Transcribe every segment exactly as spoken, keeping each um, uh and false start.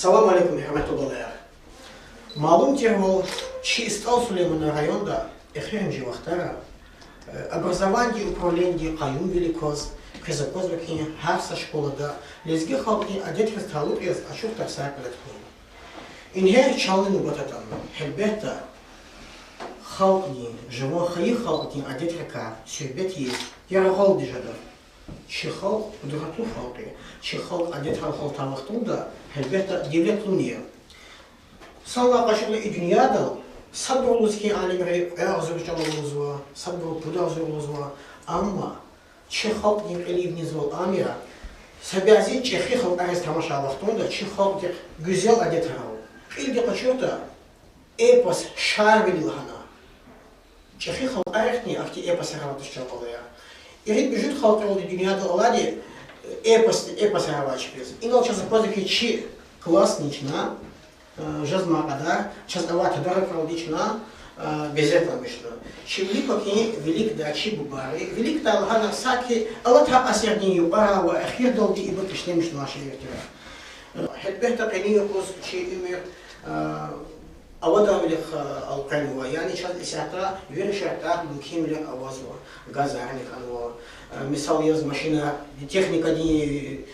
Салам алейкум, гьуьрметлу балаяр! Малум тирвал, чи СтӀал Сулейманан районда эхиримжи вахтара, э, образованидин управленидин къаюмвилик кваз, квез аквазва хьи, гьар са школада лезги халкьдин адетриз талукь яз ачух тарсар кьиле тухун. Ингье чални нубат атанва. Гьелбетда, халкьдин, жуван хайи халкьдин адетрикай суьгьбет ийиз яргъалди жеда. Чи халкь къудратлу халкь я. Чи халкь адетрал гьалтай вахтунда, гьелбетда, девлетлуни я. Санлай къачурла, и дуьньядал садбуру лугьуз хьи, алимри кьве агъзур чӀалал лугьузва, садбуру пуд агъзур лугьузва, амма чи халкьдин кьилив незвал ам я. Са бязи чӀехи халкьариз тамашай вахтунда, чи халкьдихъ гуьзел адетрал, кьилди къачуртӀа, эпос Шарвили лагьана. ЧӀехи халкьарихъни ахьтин эпосар авайди туш, чан балаяр. Ирид-муьжуьд халкьаралди дуьньядал алайди эпос, эпосар авай чпиз. Инал чаз аквазва хьи, чи классни чна, э, жезмай кьадар, чаз авай тадаракралди чна, э, безетламишна. Чи вилик квай хьи, виликдай чи бубайри, виликдай лагьана, саки алатай асирдин юкьвара ва эхирдалди ибур ишлемишнавай шиир тир. Э, гьелбетда, къенин юкъуз чи уьмуьр, э, аваданвилихъ, э, элкъвенва, яни чаз исятда вири шартӀар мумкинвилер авазва. Газарни хьанва, э, мисал яз, машина, техникадин,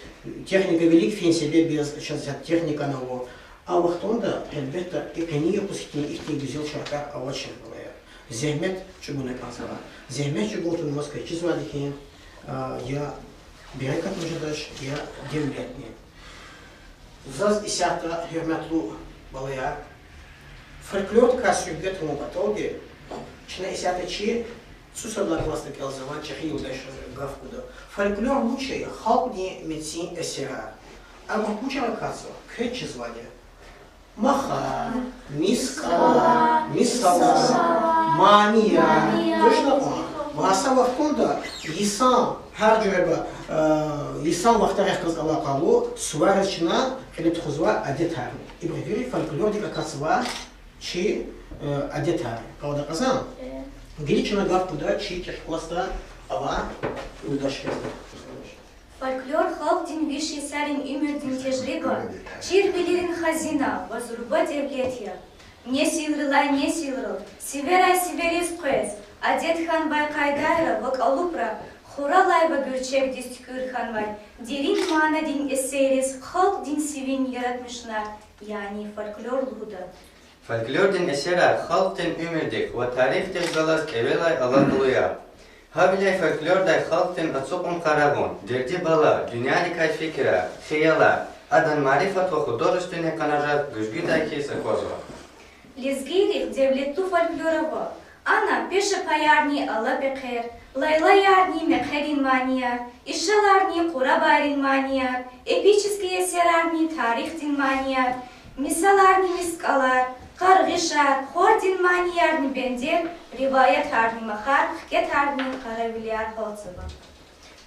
техника вилик фин себеб яз чаз техникани ава. А вахтунда, гьелбетда, и къенин юкъуз хьтин ихьтин гуьзел шартӀар авач, чан балаяр. Зегьмет чӀугуна кӀанзава. Зегьмет чӀугун тавунваз квез чизвайди хьи, э, я берекатни жедач, я девлетни. Заз исятда, гьуьрметлу балаяр, фольклордикай суьгьбет авун паталди, чна исятда чи цӀусад лагьай классда кӀелзавай чӀехи юлдашриз гаф гуда. Фольклор вуч я? Халкьдин мецин эсерар. Абур вуч акатзава? Квез чизвайди я. Махар, мискӀалар, мисалар, манияр. Точно кьван. Ва са вахтунда йисан, гьар жуьреба, э, йисан вахтарихъ галаз алакъалу сувариз чна кьиле тухузвай адетарни. Ибур вири фольклордик акатзавай чи, э, адетар. Къалди кьазан? Гила чна гаф гуда чи чӀехи классда авай юлдашриз. Фольклор халкьдин виш йисарин уьмуьрдин тежриба, чирвилерин хазина ва зурба девлет я. Несилрилай несилрал, сиверай сивериз къвез, адет хьанвай къайдайра ва кӀалубра хуралай ва гуьрчегдиз туькӀуьр хьанвай дерин манадин эсерриз халкьдин сивин яратмишунар, яни фольклор лугьуда. Фольклордин эсерар халкьдин уьмуьрдихъ ва тарихдихъ галаз кӀевелай алакъалу я. Гьавиляй фольклордай халкьдин ацукьун-къарагъун, дерди-бала, дуьньядикай фикирар, хиялар, адан марифат ва художественный къанажагъ гуьзгуьдай хьиз аквазва. Лезгийрихъ девлетлу фольклор ава. Ана пешапаярни алапехъер, лайлаярни мехъерин манияр, ишеларни къурабайрин манияр, эпический эсерарни тарихдин манияр, мисаларни мискӀалар, къаргъишар, хвардин маниярни бендер, риваятарни махар, хкетарни къаравилияр гьалтзава.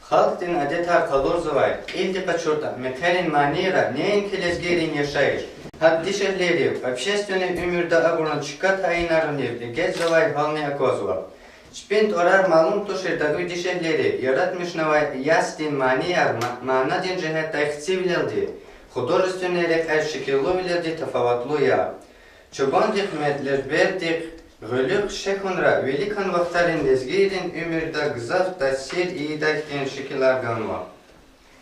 Халкьдин адетар къалурзавай, кьилди къачуртӀа, мехъерин манийра неинки лезгийрин яшайиш, гьакӀ дишегьлийрив, общественный уьмуьрда абурун чка тайинарунив эгечӀзавай гьални аквазва. Чпин тӀварар малум тушир дагъви дишегьлийри яратмишнавай ясдин манияр ма-, манадин жигьетдай хцивилелди, художественный рекьяй шикиллувилелди тафаватлу я. Чубандихъ, мелебердихъ, гъуьлуьхъ шехьунра виликан вахтарин лезгийрин уьмуьрда гзаф таъсир ийидай хьтин шикилар ганва.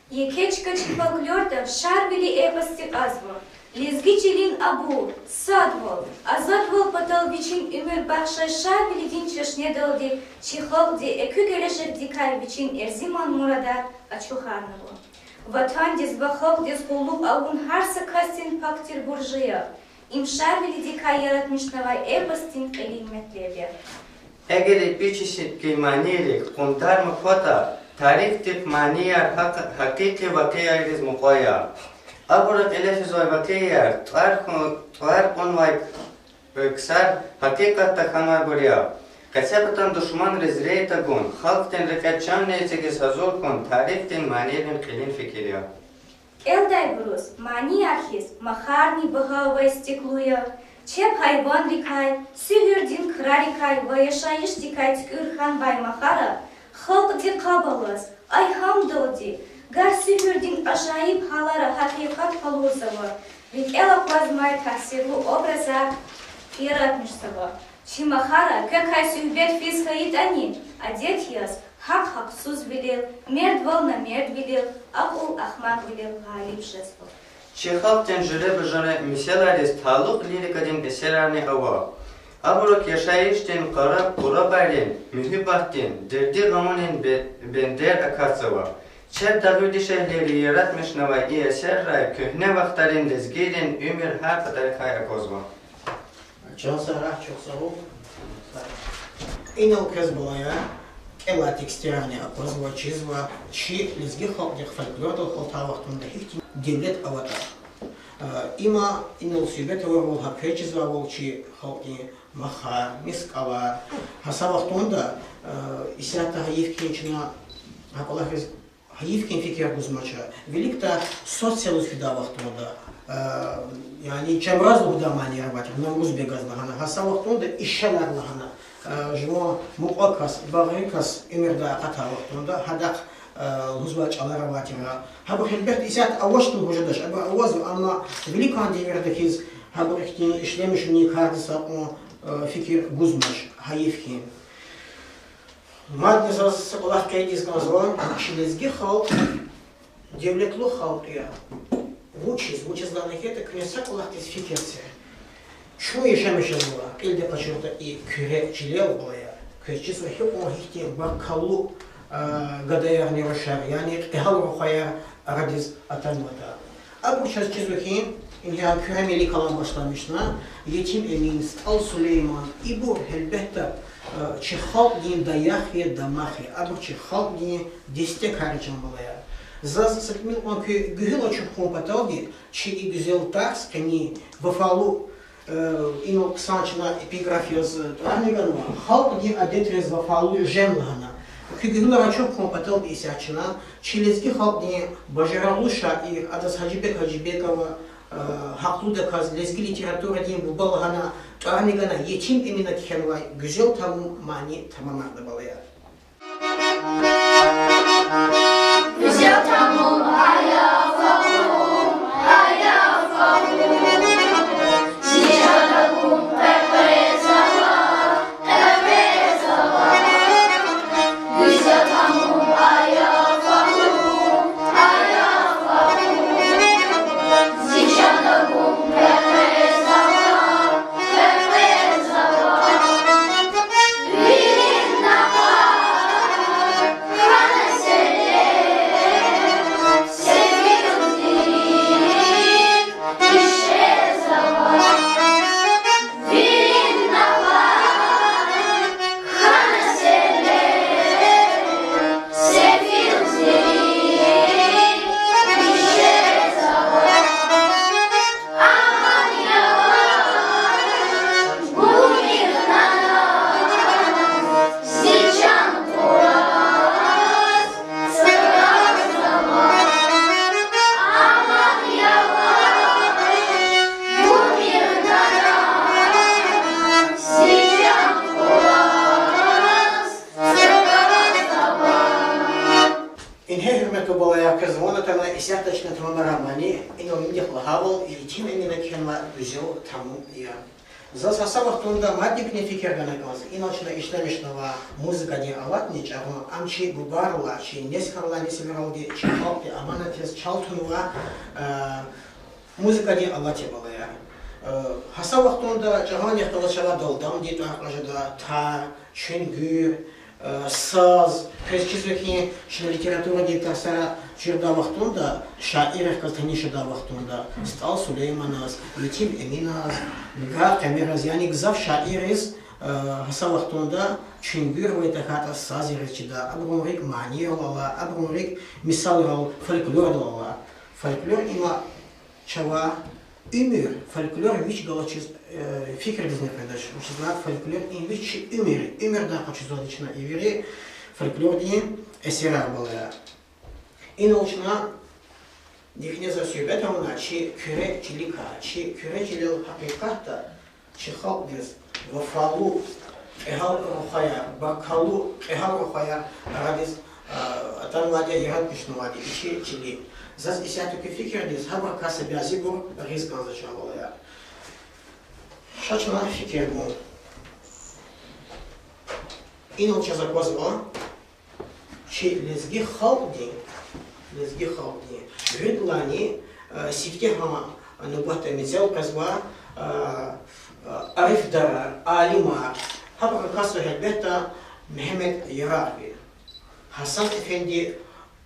Еке чка чи фольклорда Шарвили эпосди кьазва. Лезги чилин абур, садвал, азадвал патал вичин уьмуьр бахшай Шарвилидин чешнедалди чи халкьди экуь кӀвалахрикай вичин эрзиман мурадар ачухарнава. Ватандиз ва халкьдиз къуллугъ авун гьар са касдин пак тир буржи я. Им Шарвилидикай яратмишнавай эпосдин кьилин метлеб я. Эгер эпический манийрик къунтӀармир кватӀа, тарихдихъ манияр гьакъ-, гьакъикъи вакъиайриз мукьва я. Абуру кьиле физвай вакъиаяр, тӀвар хьун-, тӀвар кьунвай ксар гьакъикъат тахьанвайбур я. Къецепатан душманриз рейд тагун, халкьдин рекье чанни эцигиз гьазур хьун тарихдин манийрин кьилин фикир я. КӀелдайбуруз манияр хьиз махарни багьа авай стеклу я, чеб гьайванрикай, суьгьуьрдин крарикай ва яшайишдикай туькӀуьр хьанвай махара халкьди къаб алаз, айгьамдалди, гагь суьгьуьрдин ажайиб гьалара гьакъикъат къалурзава. РикӀел аквазмай таъсирлу образар яратмишзава. Чи махара квекай суьгьбет физ хьайитӀани, адет яз, гьакъ-гьакъсузвилел, мердвал намердвилел, акьул-ахмакьвилел гъалиб жезва. Чи халкьдин жуьреба-жуьре мисалриз талукь лирикадин эсерарни ава. Абурухъ яшайишдин къарагъ-къурабайрин, муьгьуьббатдин, дерди-гъамунин бе-, бендер акатзава. Чеб дагъви дишегьлийри яратмишнавай и эсеррай куьгьне вахтарин лезгийрин уьмуьр гьар кьадарикай аквазва. Чан сагъ, чухсагъул. Инал квез, балаяр, кӀелай текстарни аквазва, чизва чи лезги халкьдихъ фольклордал гьалтай вахтунда гьихьтин девлет аватӀа. Има инал суьгьбет авурвал, гьа квез чизвайвал, чи халкьдин махар, мискӀалар. Гьа са вахтунда исятда гьайиф хьи чна гьа кӀвалахриз гьайиф хьи фикир гузмач. Виликдай соцсетар лугьудай вахтунда, яни чамраз лугьудай манияр аватир, Навруз-бегаз лагьана, гьа са вахтунда ишелар лагьана, жуван мукьва кас, багъри кас уьмуьрдай акъатай вахтунда гьадахъ лугьузвай чӀалар авайтир. Гьабур гьелбетда исятда авачтӀа лугьуз жедач, абур авазва, амма виликан девирда хьиз гьабур ихьтин ишлемишунин кардиз акьван фикир гузмач, гьайиф хьи. Мадни заз са кӀвалах къейдиз кӀанзава, чи лезги халкь девлетлу халкь я. Вучиз, вучиз лагьайтӀа, куьне са кӀвалахдиз фикир це. Чун яшамиш жезва, кьилди къачуртӀа, и Куьре чилел, балаяр. Квез чизва гьикьван гьихьтин баркаллу гадаяр, рушар, яни кьегьал рухваяр арадиз атанватӀа. Абур чаз чизва хьи, ингье Куьре Меликалай башламишна, Етим Эмин, СтӀал Сулейман, ибур гьелбетда чи халкьдин даях я, дамах я, абур чи халкьдин дестекар я, чан балаяр. Заз са тӀимил кьван куь гуьгьуьл ачух хьун паталди чи и гуьзел тарс къени вафалу, инал хъсан чна эпиграф яз тӀварни ганва, халкьдин адетриз вафалу жен лагьана. Куь гуьгьуьлар ачух хьун паталди исятда чна чи лезги халкьдин бажарагълу шаир, адаз Гьажибег Гьажибегова, гьахълудаказ лезги литературадин буба лагьана тӀварни гана, Етим Эмина кхьенвай гуьзел тамун мани тамамарда, балаяр. Ингье, гьуьрметлу балаяр, квез ван атана исятда чна тамамарай мани, инал винидихъ лагьайвал, Етим Эмина кхьенвай гуьзел тамун я. Заз гьа са вахтунда мадни куьне фикир гана кӀанзава, инал чна ишлемишнава музыкадин алатни чӀагъун, ам чи бубайрилай, чи несилрилай несилралди чи халкьди аманат яз чал тунва, музыкадин алат я, балаяр. Гьа са вахтунда чӀагъанрихъ галаз чавай далдамдин тӀвар кьаз жеда: тар, чуьнгуьр, саз. Квез чизва хьи, чна литературадин тарсара чирдай вахтунда, шаиррихъ галаз таниш жедай вахтунда, СтӀал Сулейманаз, Етим Эминаз, Гагь Къемераз, яни гзаф шаирриз гьа са вахтунда чуьнгуьр авай тахьайтӀа сазриз чида, абурун рикӀ манийрал алай, абурун рикӀ мисалрал, фольклордал алай. Фольклор има чавай уьмуьр, фольклор вич галачиз фикирдизни къведач, вучиз лагьайтӀа фольклор им вич чи уьмуьр, уьмуьрдай къачузвайди чна и вири фольклордин эсерар, балаяр. Инал чна дихъни заз суьгьбет авуна чи Куьре чиликай, чи Куьре чилел гьакъикъатда чи халкьдиз вафалу, кьегьал рухваяр, баркаллу, кьегьал рухваяр арадиз Атанвайди я, яргъишнавайди я чи чили. Заз исятда куь фикирдиз гьабурукай са бязибур гъиз кӀанзавач, балаяр. Ша чна фикир гун. Инал чаз аквазва чи лезги халкьдин, лезги халкьдин виридалайни, э, сифтегьан нубатда мецел къвезвай, э, э, арифдарар, алимар, гьабурукай касди гьелбетда Мегьамед Ярагъви, Гьасан эфенди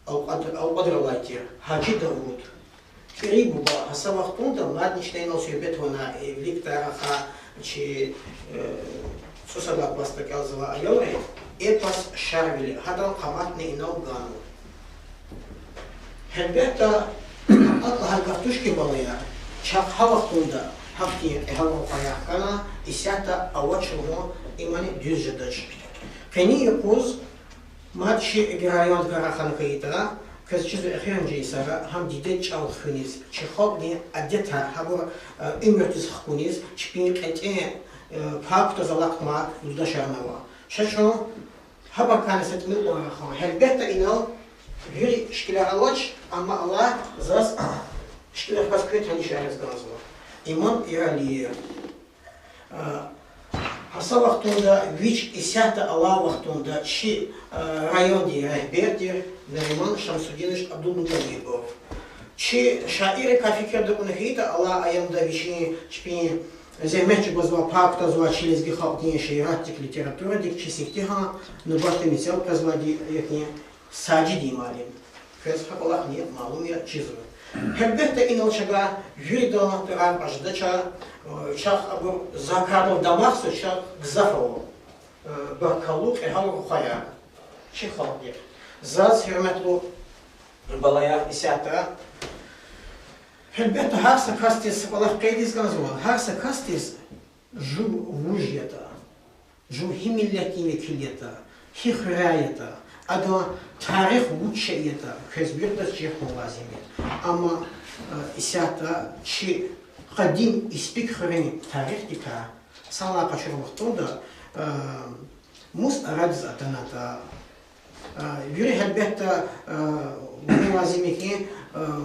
Алкьвад-, Алкьвадралай тир, Гьажи Давуд, КӀири буба. Гьа са вахтунда мадни чна инал суьгьбет авуна, э, вилик тарихда чи, э, цӀусад классда кӀелзавай аялри эпос Шарвили, гьадан къаматни инал ганва. Гьелбетда, акӀ лагьай гаф туш хьи, балаяр, чахъ гьа вахтунда гьахьтин кьегьал рухваяр хьана, исятда авач лугьун имни дуьз жедач. Къенин юкъуз мад чи эгер райондин крар хьана хьайитӀа, квез чизва, эхиримжи йисара гьам дидед чӀал хуьниз, чи халкьдин адетар гьабур, э, уьмуьрдиз хкуниз, чпин кьетӀен, э, пай кутаз алахънавай юлдашарни ава. Ша чун гьабурукайни са тӀимил кьван рахун. Гьелбетда, инал вири шикилар авач, амма Аллагь заз шикилрикай куьн танишариз кӀанзава. Иман Яралиев. Э, гьа са вахтунда вич исятда алай вахтунда чи, э, райондин регьбер тир Нариман Шамсудинович Абдулмуталибов. Чи шаиррикай фикирда кьуна хьайитӀа, алай аямда вичин чпин зегьмет чӀугвазвай, пай кутазвай чи лезги халкьдин шииратдик, литературадик чи сифтегьан нубатда мецел къвезвайди я хьи, Сажидин муаллим. Квез гьа кӀвалахни малум я, чизва. Гьелбетда, инал чавай виридан тӀварар кьаз жедач, э, чахъ абур за кардал дамахзава, чахъ гзаф ава, э, баркаллу кьегьал рухваяр чи халкьдихъ. Заз, гьуьрметлу балаяр, исятда, гьелбетда, гьар са касдиз са кӀвалах къейд ийиз кӀанзава, гьар са касдиз жув вуж ятӀа, жув гьи миллетдин векил ятӀа, гьи хуьряй ятӀа, адан тарих вуч шей ятӀа, квез виридаз чир хьун лазим я. Амма, э, исятда чи къадим Испик хуьруьн тарихдикай санлай къачур вахтунда, э, мус арадиз атанатӀа, э, вири, гьелбетда, э, лугьун лазим я хьи, э,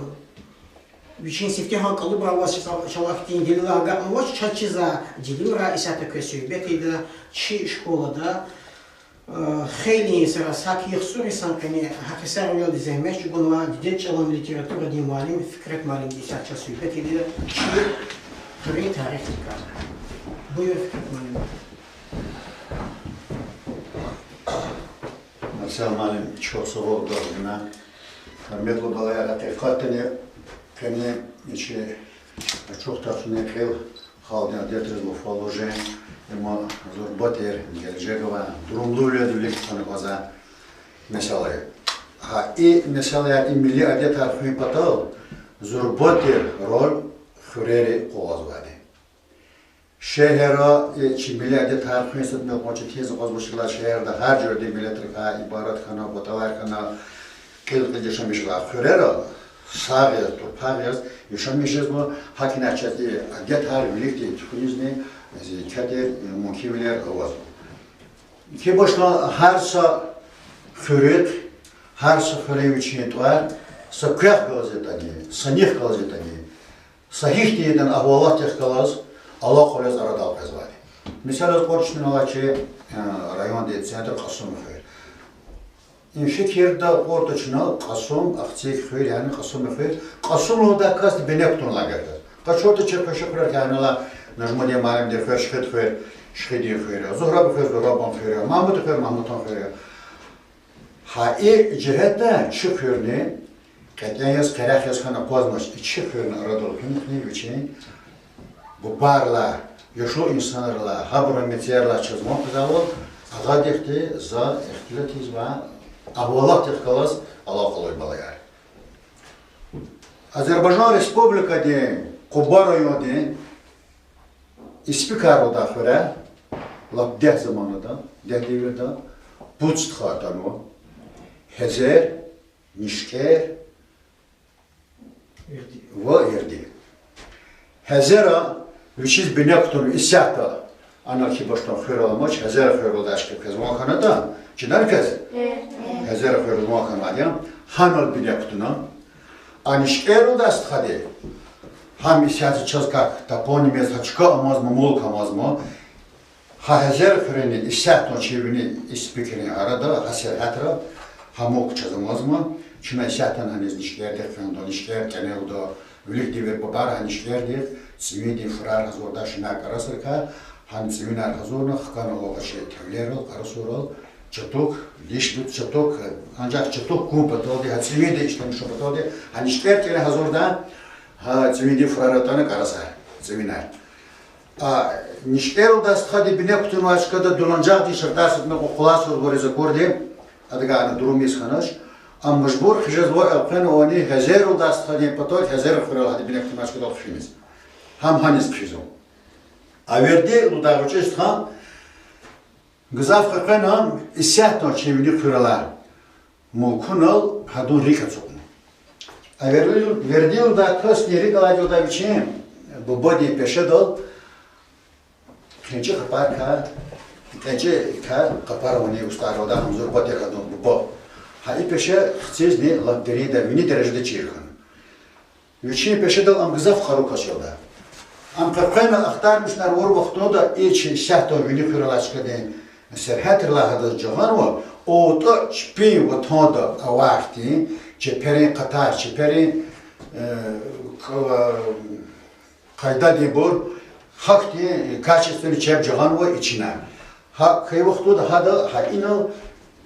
вичин сифтегьан кӀалубра аваз чаз-, чалай хьтин делилар агакьнавач, чаз чизвай делилрай исятда квез суьгьбет ийида, чи школада, э, хейлин йисара, сад-кьвед йисуз йисан къене гьа Хисарвилелди зегьмет чӀугунвай дидед чӀалан литературадин муаллим Фикрет муаллимди исятда чаз суьгьбет ийида чи хуьруьн тарихдикай. Буюр, Фикрет муаллим. Марсел муаллим, чухсагъ хьухь, дугъриданни. Гьуьрметлу балаяр, гьакъикъатдани, къенин чи ачух тарцин кьил халкьдин адетриз лугьуз жен, им зурба тир, гележег авай, дуьрумлувилелди вилик хьана кӀанзавай месэла я. Гьа и месэла я, и милли адетар хуьн патал зурба тир роль хуьрери къугъвазвайди. Шегьерра, э, чи милли адетар хуьн са тӀимил кьван четин я, акъваз вучиз лагьайтӀа шегьерда гьар жуьредин миллетрикай ибарат хьана, кӀватӀалар хьана, кьил-кьилди яшамиш жезвай. Хуьрера сагъ яз, турпагъ яз яшамиш жезва, гьакӀни чаз и адетар виликди туькӀуьризни, э, кятер, э, мумкинвилер авазва. Икьван башламишна, гьар са хуьруьхъ, гьар са хуьре вичин тӀвар, са квехъ галаз ятӀани, са нихъ галаз ятӀани, са гьихьтин ятӀани агьвалатдихъ галаз алакъу яз арадал къвезвайди. Мисал яз кьуртӀа чна алай чи, э, райондин центр Кьасумхуьр. И фикирда кьуртӀа чна Кьасум, Ахцегь хуьр, яни Кьасумхуьр, Кьасум лугьудай касди бине кутунвайди я. КъачуртӀа чи къуьнши хуьрерикай, гьанала Нажмудин муаллимдин хуьр, Шихид хуьр, Шихидин хуьр я, Зугьраби хуьр, Зугьрабин хуьр я, Магьмуди хуьр, Магьмудан хуьр я. Гьа и жигьетдай чи хуьрни кьетӀен яз, къерехъ яз хьана акъвазмач, и чи хуьрни арадал гъун хьуй вичин бубайрилай, яшлу инсанрилай, гьабурун мецерилай чаз ван къвезвайвал, агъадихъди за ихтилат ийизвай агьвалатдихъ галаз алакъа авай, балаяр. Азербайжан Республикадин Къуба райондин Испикар лугьудай хуьре лап дегь заманада, дегь девирда пуд стха атанва: Гьезер, Нишкер ва Верди. Гьезера вичиз бине кутунва исятда, ана хьи башдан хуьр аламач, Гьезера хуьр лугьудай чка квез ван хьанатӀа, чидани квез? Гьезер хуьр лугьун хьанвайди я, гьанал бине кутуна. А НишкӀерилдай стхади, гьам исятда чаз как топонимиз гьа чка амазма, мулк амазма. Гьа Гьезер хуьрени исятда чи вини Испикрин арада, гьа сергьятра, гьа мулк чаз амазма. Чна исятда гьаниз НишкӀердихъ фенда, НишкӀер тӀенелда, вилик девир бубайри гьа НишкӀердихъ цӀивиндин фурар гьазурдай шумяй кӀарасрикай, гьана цӀивинар гьазурна, хкана лугьуз чи тевлерал, къарасурал, чатук, лишбит чатук, анжах чатук кун паталди, гьа цӀивинда ишлемишун паталди, гьа НишкӀер тӀене гьазурдай, гьа цӀивиндин фурар атӀана кӀарасар, цӀивинар. А НишкӀерилдай стхади бине кутунвай чкада дуланажагъдин шартӀар сатна кьулухъ къулай суз гъвариз акурди, адакай ана дурумиз хьанач. Ам мажбур хъижезва элкъвена авани Гьезерилдай стхадин патал Гьезер хуьрел гьади бине кутунвай чкадал хъфиниз. Гьам гьаниз хъфизва. А верди лугьудай гъвечӀи стха, гзаф къекъвена исятда чи вини хуьрелай, мулкунал гьадан рикӀ ацукьна. А верди, верди лугьудай касдин рикӀ алайди лугьудай вичин бубадин пешедал хъенчӀин къапарикай, хъенчӀикай къапар авунин устӀарвалдай гьазур патал тир гьадан буба. Гьа и пеше хцизни лап деринда, вини дережада чир хьана. Вичин пешедал ам гзаф къару кас я лугьуда. Ам къекъвена ахтармишунар авур вахтунда и чи исятда вини хуьрелай чкадин сергьятрилай гьадаз жагъанва, аватӀа чпин ватанда авай хьтин чеперин къатар, чеперин, э, к-, къайдадинбур, гьахьтин качественный чеб жагъанва и чина. Гьа хьайи вахтунда гьада гьа инал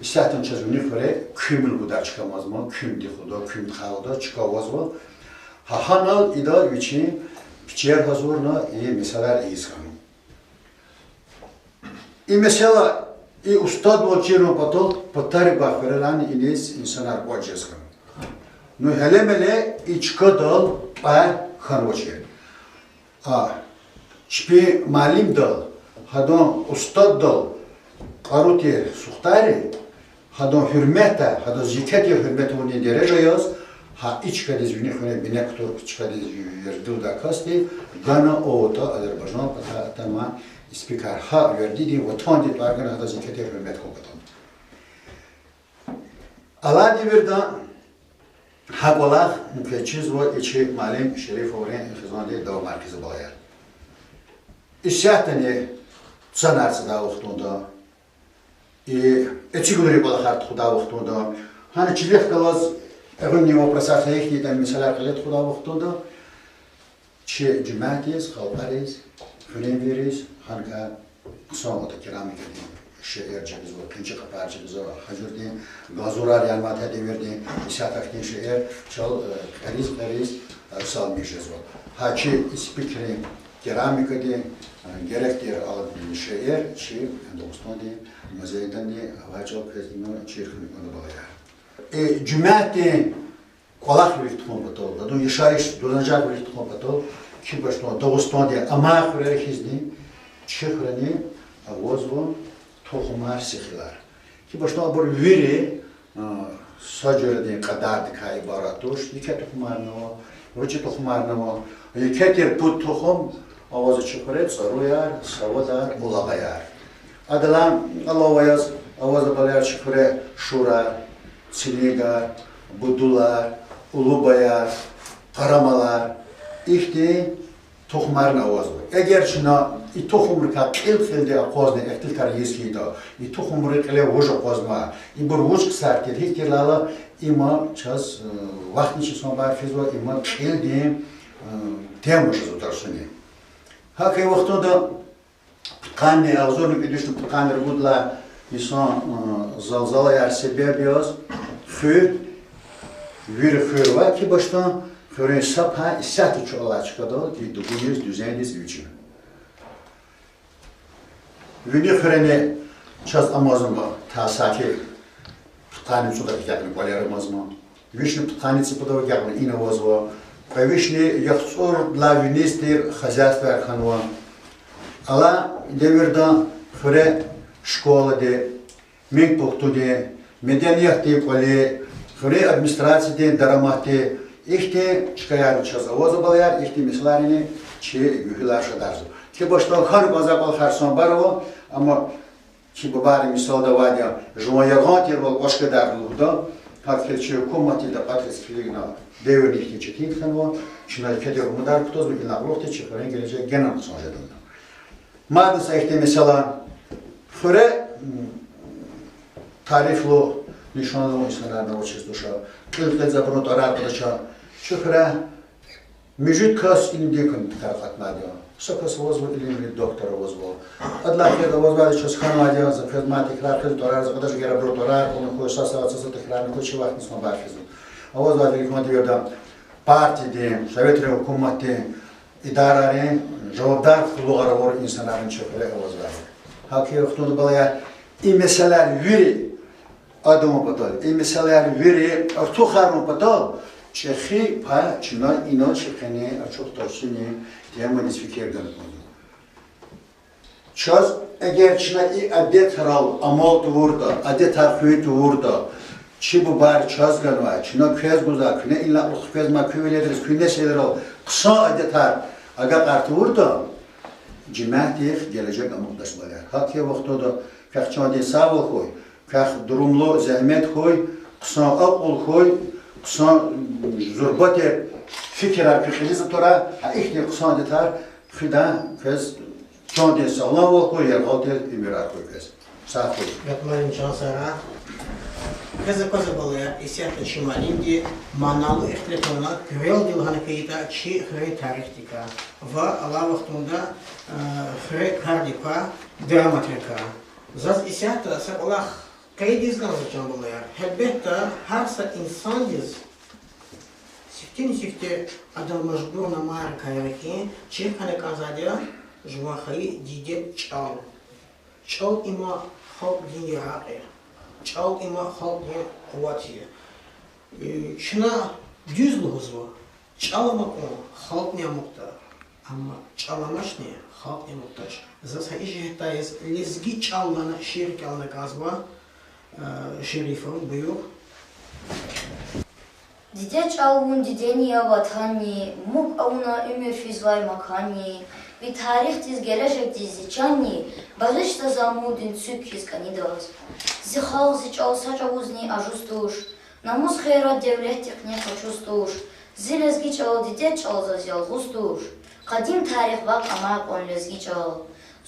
исятда чаз вини хуьре куьмни гудай чка амазма, куьмди худа, куьмди хъвада чка авазва. Гьа гьанал ида вичин пичер гьазурна, и месэлаяр ийиз хьана. И месэла, и устадвал чирун патал патарив гвай хуьрерани иниз инсанар кӀватӀ жез хьана. Ну, гьеле-меле и чкадал тӀвар хьанвачир. А чпин муаллимдал, гьадан устаддал кьару тир сухтари, гьадан гьуьрметдай, гьадаз еке тир гьуьрмет авунин дережа яз, гьа и чкадиз, вини хуьре бине кутур чкадиз вердилдай касди гана аватӀа азербайжан патай атанвай Испикар, гьа вердидин ватандин тӀвар гана гьадаз еке тир гьуьрмет хьун патал. Алай девирда гьа кӀвалах муькъвез чизва и чи муаллим Шерифоврин хизандин давамар хьиз, балаяр. Исятдани цанар цадай вахтунда, и эцигунрин кӀвалахар тухудай вахтунда, гьана чилихъ галаз эгъуьнни вопросар са ихьтин ятӀани месэлаяр кьиле тухудай вахтунда, чи жемятдиз, халкьариз, хуьруьнвийриз гьаникай хъсан ватӀа керамикадин шейэр жагъизва, хъенчӀин къапар жагъизва, гьа жуьредин глазурар янвай девирдин, исятда хьтин шейэр чал, э, кьериз-кьериз, э, арсалмиш жезва. Гьа чи Испикрин керамикадин, э, герек тир алатдин шейэр чи Дагъустандин музейдани авай чӀал квез ина чир хьана кӀанда, балаяр. Э, жемятдин кӀвалах вилик тухун патал, адан яшайиш, дуланажагъ вилик тухун патал, чи башламишна Дагъустандин амай хуьрера хьизни, чи хуьрени авазва тухумар, сихилар. Чи башламишна абур вири, а, са жуьредин кьадардикай ибарат туш, еке тухумарни ава, вичи тухумарни ава, еке тир пуд тухум авазва чи хуьре: цӀаруяр, савадар, улугъаяр. Адалай алава яз авазва, балаяр, чи хуьре шурар, цилингар, будулар, улубаяр, къарамалар, ихьтин тухумарни авазва. Эгер чна и тухумрикай кьил-кьилди акъвазна, ихтилатар ийиз хьайитӀа, и тухумрин кьиле вуж акъвазнава, ибур вуж ксар тир, гьихьтинлайла, има чаз, э, вахтни чиз хьанвай физва, има кьилдин, э, тема жезва тарсуни. ГьакӀ хьайи вахтунда пудкъанни, агъзурни кӀуьд вишни пудкъанни ругуд лагьай йисан, э, залзалаяр себеб яз хуьр, вири хуьр ва чи башламишна хуьруьн са пай исятда чун алай чкадал и дугуниз, дуьзендиз эвичӀна. Вини хуьрени чаз амазма та саки пудкъанни цӀуд агакьна кӀвалер амазма. Вишни пудкъанни цӀипуд агакьна ина авазва. Кьве вишни яхцӀурдалай виниз тир хозяйствояр хьанва. Алай девирда хуьре школади, менкпунктуди, медениятдин кӀвали, хуьруьн администрациядин дараматди, ихьтин чкаяр чаз авазва, балаяр, ихьтин месэлайрини чи гуьгьуьлар шадарзава. Чи башламишна хьана кӀанзавай кӀвалахар санбар ава, амма Чи бубайрин мисалда авайди я, жуван яргъан тирвал кӀвач гадарна лугьуда, гьакӀ хьиз чи гьукуматди дакъатриз килигна, девирни ихьтин четин хьанва, чна квез умудар кутазва, инал кьулухъди чи хуьруьн гележег генани хъсан жеда. Мадни са ихьтин месэла, хуьре, м, тарифлу, лишанлу инсанар авачиз туш, кьил-кьилиз абурун тӀварар кьадач. Чи хуьре муьжуьд кас илимдин кандидатар акъатнавайди я. Са кас авазва илимрин доктор авазва. Адалай кьилди авазвайди чаз хьанвайди я, за квез мад текрар хъийизва, тӀварар за кьадач, эгер абуру тӀварар кьуна хьуй, са сават саза текрар хьуй, чи вахт мисман барфизва. Авазвайди рикӀин тир я, партиядин, советрин гьукуматдин, идарайрин жавабдар къуллугъар авур инсанарни чи хуьре авазвайди я. ГьакӀ хьайи вахтунда, балаяр, и месэлаяр вири адан патал, и месэлаяр вири артухарун патал чӀехи пай чна инал чи къене ачух тарсунин темадиз фикир гана кӀанзава. Чаз, эгер чна и адетрал амал тавуртӀа, адетар хуьн тавуртӀа, чи бубайри чаз ганвай, чна квез гузвай, куьне инал кьулухъ квез мад куь веледриз, куь несилрал хъсан адетар агакьар тавуртӀа, жемятдихъ гележег амукьдач, балаяр. ГьакӀ хьайи вахтунда квехъ чандин сагъвал хьуй, квехъ дурумлу зегьмет хьуй, хъсан акьул хьуй, хъсан, м, зурба тир фикирар куь кьилиз атурай, гьа ихьтин хъсан адетар хуьдай квез чандин сагъламвал хьуй, яргъал тир уьмуьрар хьуй квез. Сагъ хьуй. Гьуьрметлу муаллим, чан сагърай. Квез аквазва, балаяр, исятда чи муаллимди маналу ихтилатарна куьрелди лагьана хьайитӀа чи хуьруьн тарихдикай ва алай вахтунда, э, хуьре кардик квай драматрикай. Заз исятда са кӀвалах къейд ийиз кӀанзава, чан балаяр. Гьелбетда, гьар са инсандиз сифтени-сифте адан мажбурнамайрикай я хьи, чир хьана кӀанзавайди я жуван хайи диде чӀал. ЧӀал им халкьдин яракь я. ЧӀал им халкьдин къуват я. Э, чна дуьз лугьузва, чӀал ама кьван, халкьни амукьда. Амма чӀал амачни, халкьни амукьдач. Заз гьа и жигьетдай яз Лезги чӀал лагьана шиир кӀелна кӀанзава, э, Шерифов, буюр. Диде чӀал, вун дидени я, ватанни, муг авуна уьмуьр физвай маканни, ви тарихдиз, гележегдиз зи чанни, багъишда за мулдин цуьк хьиз кӀанидаз. Зи халкь, зи чӀал са чӀавузни ажуз туш, намус, гъейрат девлетдихъни къачуз туш, зи лезги чӀал, дидед чӀал заз ялгъуз туш, къадим тарих вакь амай кьван лезги чӀал.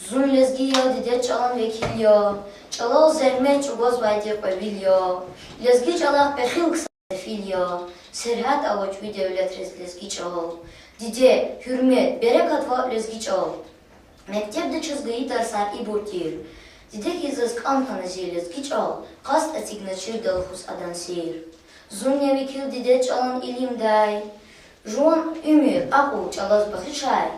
Зун лезги я, дидед чӀалан векил я, чӀалал зегьмет чӀугвазвайди кьве вил я, лезги чӀалахъ пехил ксар сефил я, сергьят авач ви девлетриз, лезги чӀал. Диде, гьуьрмет, берекат ваъ, лезги чӀал. Мектебда чаз гайи тарсар ибур тир. Диде хьиз заз кӀан хьана зи лезги чӀал, къаст эцигна чирдал хуьз адан сир. Зун я векил дидед чӀалан илимдай, жуван уьмуьр, акьул чӀалаз багъишай.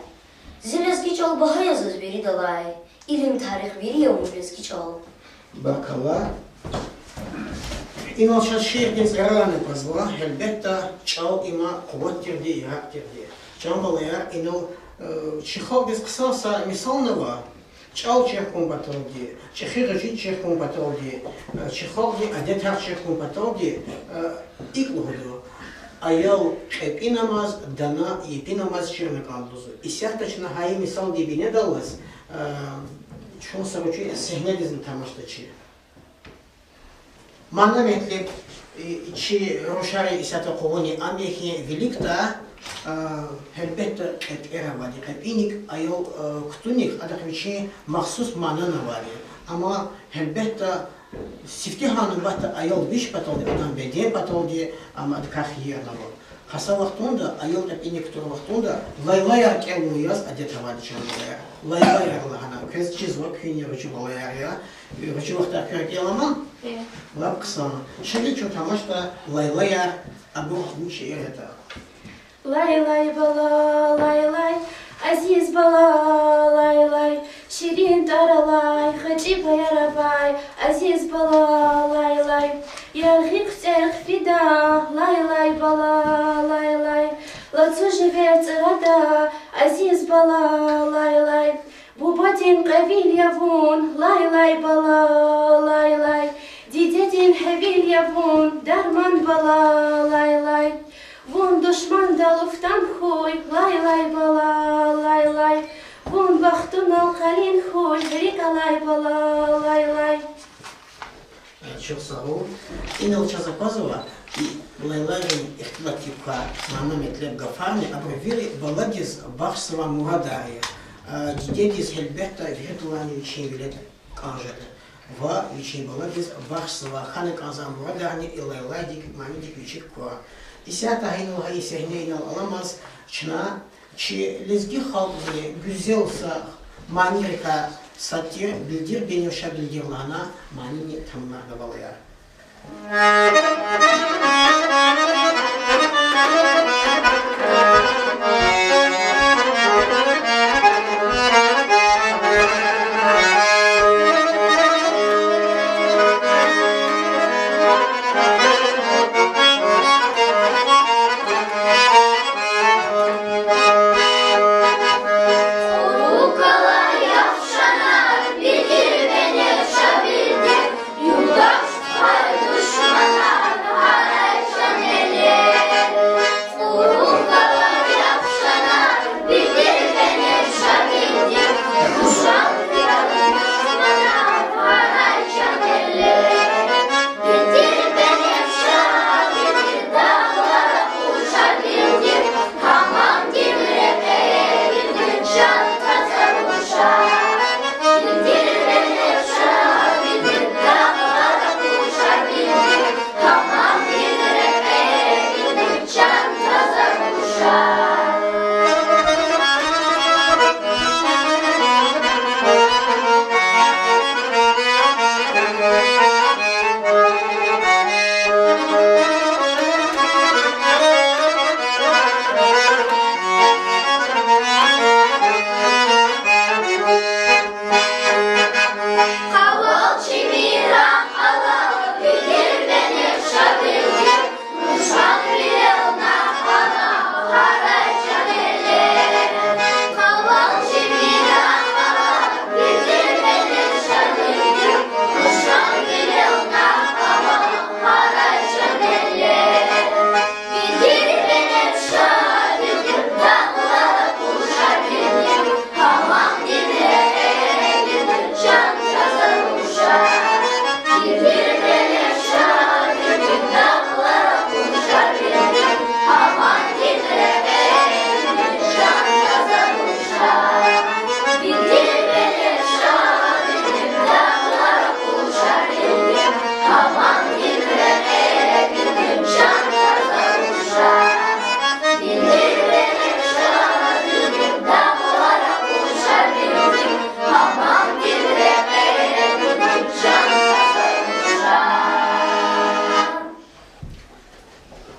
Зи лезги чӀал багьа я заз виридалай, илим, тарих вири я вун, лезги чӀал. Баркалла. Инал чаз шиирдин цӀерарни аквазва, гьелбетда, чӀал им къуват тирди, яракь тирди. Чан балаяр, инал, э, чи халкьдиз хъсан са мисални ава, чӀал чир хьун паталди, чӀехи гъвечӀи чир хьун паталди, э, чи халкьдин адетар чир хьун паталди, э, икӀ лугьуда: аял кьепӀинамаз, дана епинамаз чирна кӀанда лугьузва. Исятда чна гьа и мисалдин бинедаллаз, э, чун са ручи сегьнедизни тамашдачи. Мана метлеб, э, чи рушари исятда къугъуни ам я хьи, виликдай, э, гьелбетда, кьепӀер авайди, кьепӀиник аял, э, кутуник, адахъ вичин махсус манани авайди. Амма, гьелбетда, сифтегьан нубатда аял вич паталди, адан беден паталди, ам адакай хийирни ава. Гьа са вахтунда, аял кьепӀиник кутур вахтунда, лайлаяр кӀелун яз адет авайди, чан балаяр. Лайлаяр лагьана, квез чизва, куьн я гъвечӀи балаяр я. ГъвечӀи вахтар куьн кӀелна ман? Лап хъсан. Ша гила чун тамашда лайлаяр, абур вуч шиир ятӀа. Лайлай, бала, лайлай, азиз бала, лайлай, ширин тӀвар алай, гъвечӀи паяр авай, азиз бала, лайлай, яргъи хъуьцӀер хъфида, лайлай, бала, лайлай, лацу живер цӀрада, азиз бала, лайлай, бубадин кьве вил я вун, лайлай, бала, лайлай, дидедин гьевил я вун, дарман бала, лайлай, вун душмандал уфтан хьуй, лайлай, бала, лайлай, вун вахт Зунал къалин хуш, рикӀ алай бала, лайлай. Чухсагъул. Инал чаз аквазва и лайлайрин ихтилатдик квай мана-метлеб гафарни, абуру вири баладиз бахшзавай мурадар я. Дидедиз, гьелбетда, виридалайни вичин велед кӀан жеда ва вичин баладиз бахшзавай, хьана кӀанзавай мурадарни и лайлайдик, манидик вичик ква. Исятда гьа инал, гьа и сегьне инал аламаз чна чи лезги халкьдин гуьзел са манийрикай сад тир Билдир беневша билдир лагьана манини тамамарда, балаяр.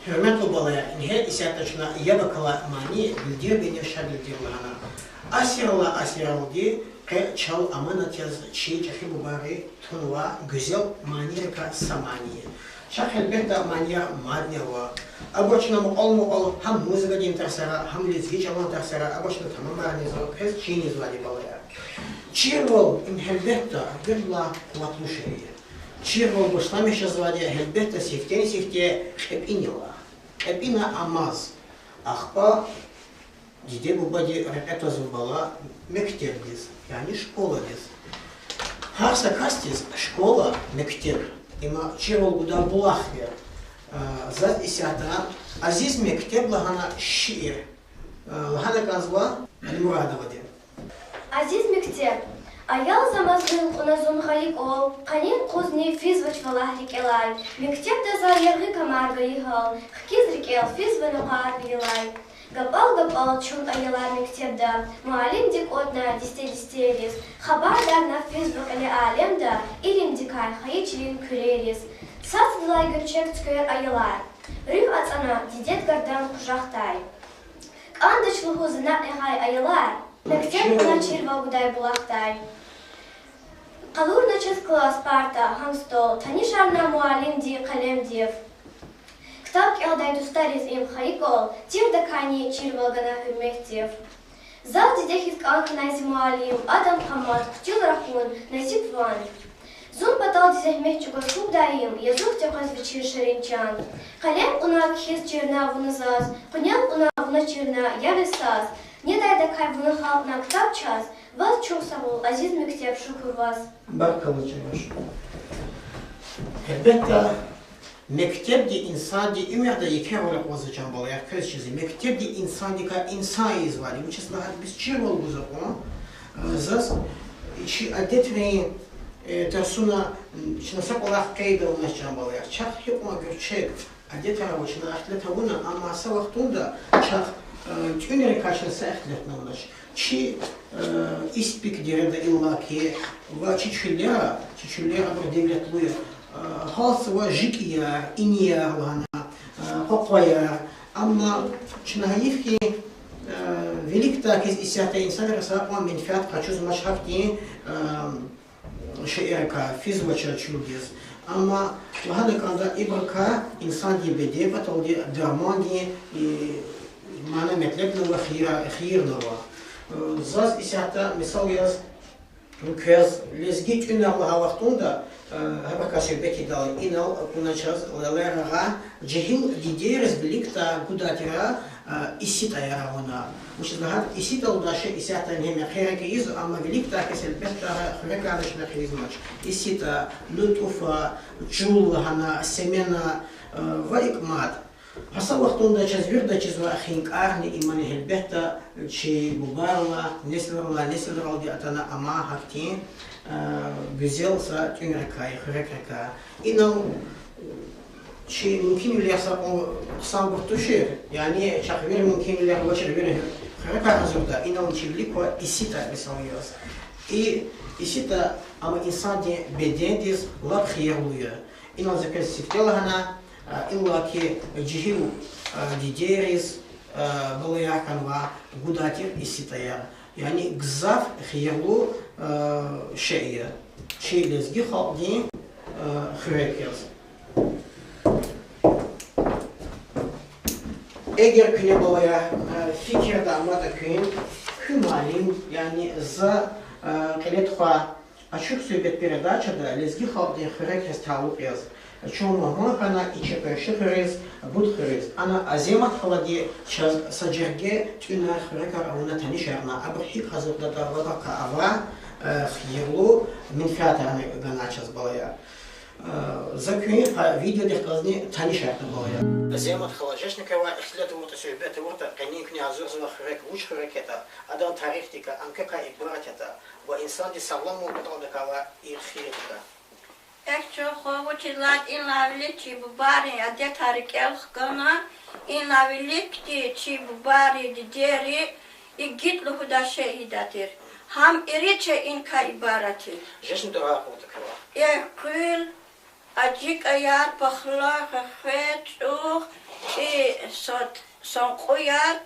Гьуьрметлу балаяр, ингье исятда чна яб акалай мани Билдир беневша билдир лагьана. Асиралай асиралди къе чал аманат яз чи чӀехи бубайри тунвай гуьзел манийрикай са мани я. Чахъ, гьелбетда, манияр мадни ава. Абур чна мукьвал-мукьвал гьам музыкадин тарсара, гьам лезги чӀалан тарсара, абур чна тамамарнизва, квез чизвайди, балаяр. Чирвал им, гьелбетда, виридалай къуватлу шей я. Чирвал башламиш жезвайди, гьелбетда, сифтени-сифте кьепӀинилай. КьепӀина амаз. Ахпа диде-бубади рекье твазва бала мектебдиз, яни школадиз. Гьар са касдиз школа, мектеб, им чирвал гудай булах я. Заз исятда Азиз мектеб лагьана шиир лагьана кӀанзава Алимурадовади. Азиз мектеб. Аялзамаз гъил кьуна зун гъали кӀвал, къенин къузни физвач валлагь рикӀелай. Мектебда за яргъи камар гайи гьал, хкиз рикӀел физва накъвар вилелай. ГапӀал-гапӀал чун, аялар, мектебда, муаллимди кӀватӀна дисте-дистейриз, хабардарна физва кьиле алемда, илимдикай хайи чилин куьрейриз. Сад-садалай гуьрчег цуьквер, аялар, руьгь ацӀана дидед гардан къужахдай. КӀандач лугьуз накь ягъай, аялар, мектеб кьуна чирвал гудай булахдай. Къалурна чаз класс, парта, гьам стол, танишарна муаллимди къелемдив. Ктаб кӀелдай дустариз им хайи кӀвал, тирдакайни чирвал гана гьуьрметдив. Заз диде хьиз кӀан хьанай зи муаллим, адан къамат хъуьтуьл рахун, насиб ван. Зун паталди зегьмет чӀугваз хьухь даим, язух текъвез вичиз ширин чан. Къелем кьуна кхьиз чирна вуна заз, къуьнел кьуна вуна чирна, я вири саз. Недайдакай вуна халкьдин ктаб чаз, ваз чухсагъул, азиз мектеб, шукур ваз. Баркалла, чан баш. Гьелбетда, мектебди инсандин уьмуьрда еке роль акъвазда, чан балаяр, квез чиз. Мектебди инсандикай инсан ийизвайди, вучиз лагьайтӀа бес чирвал гуз акьван, э, заз чи адетрин, э, тарсуна, м, чна са кӀвалах къейд авунач, чан балаяр. Чахъ гьикьван гуьрчег адетар ава, чна ихтилат авуна, амма са вахтунда чахъ, э, тӀуьнрикай чна са ихтилатни авунач. Чи, э, испик дереда иллаки, ва чи чуьллера, чи чуьллера абур девлетлу я, э, гьалзава жикӀяр, инияр лагьана, э, къвакъваяр. Амма чна гьайиф хьи, э, виликдай хьиз исятда инсанри са кьван менфят къачузмач гьахьтин, э, шейэрикай, физва чаз чуьлдиз. Амма лагьана кӀанда, ибурукай инсандин беден паталди дармандин, э, мана-метлеб ава, хийир, хийирни ава. Э, заз исятда мисал яз квез лезги тӀуьнар лагьай вахтунда, э, гьабурукай суьгьбет ийидайла, инал акуна чаз Леле рагъа, жегьил дидейриз виликдай гудай тир, э, иситӀаяр авуна. Вучиз лагьайтӀа иситӀ лугьудай шей исятда ингье мехъерик ийизва, амма виликдай хьиз, гьелбетда, хуьрекарда чна ийизмач. ИситӀа, нутӀуфа, чул лагьана, семена, э, ва икӀ мад. Гьа са вахтунда чаз вирида чизвай хинкӀарни имани, гьелбетда, чи бубайрилай несилрилай несилралди атана амай гьахьтин, э, гуьзел са тӀуьнрикай, хуьрекрикай. Инал чи мумкинвилер са кьван хъсанбур тушир, яни чахъ вири мумкинвилер авачир вири хуьрекар гьазурда, инал чи вилик ква иситӀа, мисал яз. И иситӀа ам инсандин бедендиз лап хийирлу я. Инал за квез сифте лагьана, э, иллаки жегьил, э, дидейриз, э, балаяр хьанвай, гудай тир иситӀаяр. Яни гзаф хийирлу, э, шей я чи лезги халкьдин, э, хуьрек яз. Эгер куьне, балаяр, э, фикирда аматӀа куьн, куь муаллим, яни за, э, кьиле тухвай Ачух суьгьбет передачада лезги халкьдин хуьрекриз талукь яз чун мугьман хьана и чи къунши хуьруьз, Буд хуьруьз. Ана Аземат халади чаз са жерге тӀуьнар, хуьрекар авуна танишарна, абур гьикӀ гьазурдатӀа ва гьакӀа ава, э, хийирлу менфятарни гана чаз, балаяр. Э, за куьн гьа видеодихъ галазни танишарна, балаяр. Аземат хала, жеч квевай ихтилат авуртӀа, суьгьбет авуртӀа, къенин куьне гьазурзавай хуьрек вуч хуьрек ятӀа, адан тарихдикай, ам квекай ибарат ятӀа ва инсандин сагъламвал паталди квай и хийирдикай. Эхь, чан хва, вучиз лагьайтӀа инлай вилик чи бубайрин адетар рикӀел хкана, инлай виликди чи бубайри, дидейри игит лугьудай шей ийидай тир. Гьам ирид шейиникай ибарат тир. Жеч дуьа авуртӀа квевай. Эхь, къуьл, ажикӀаяр, пахла, хвехве, чӀугъ, и са санкьуяр,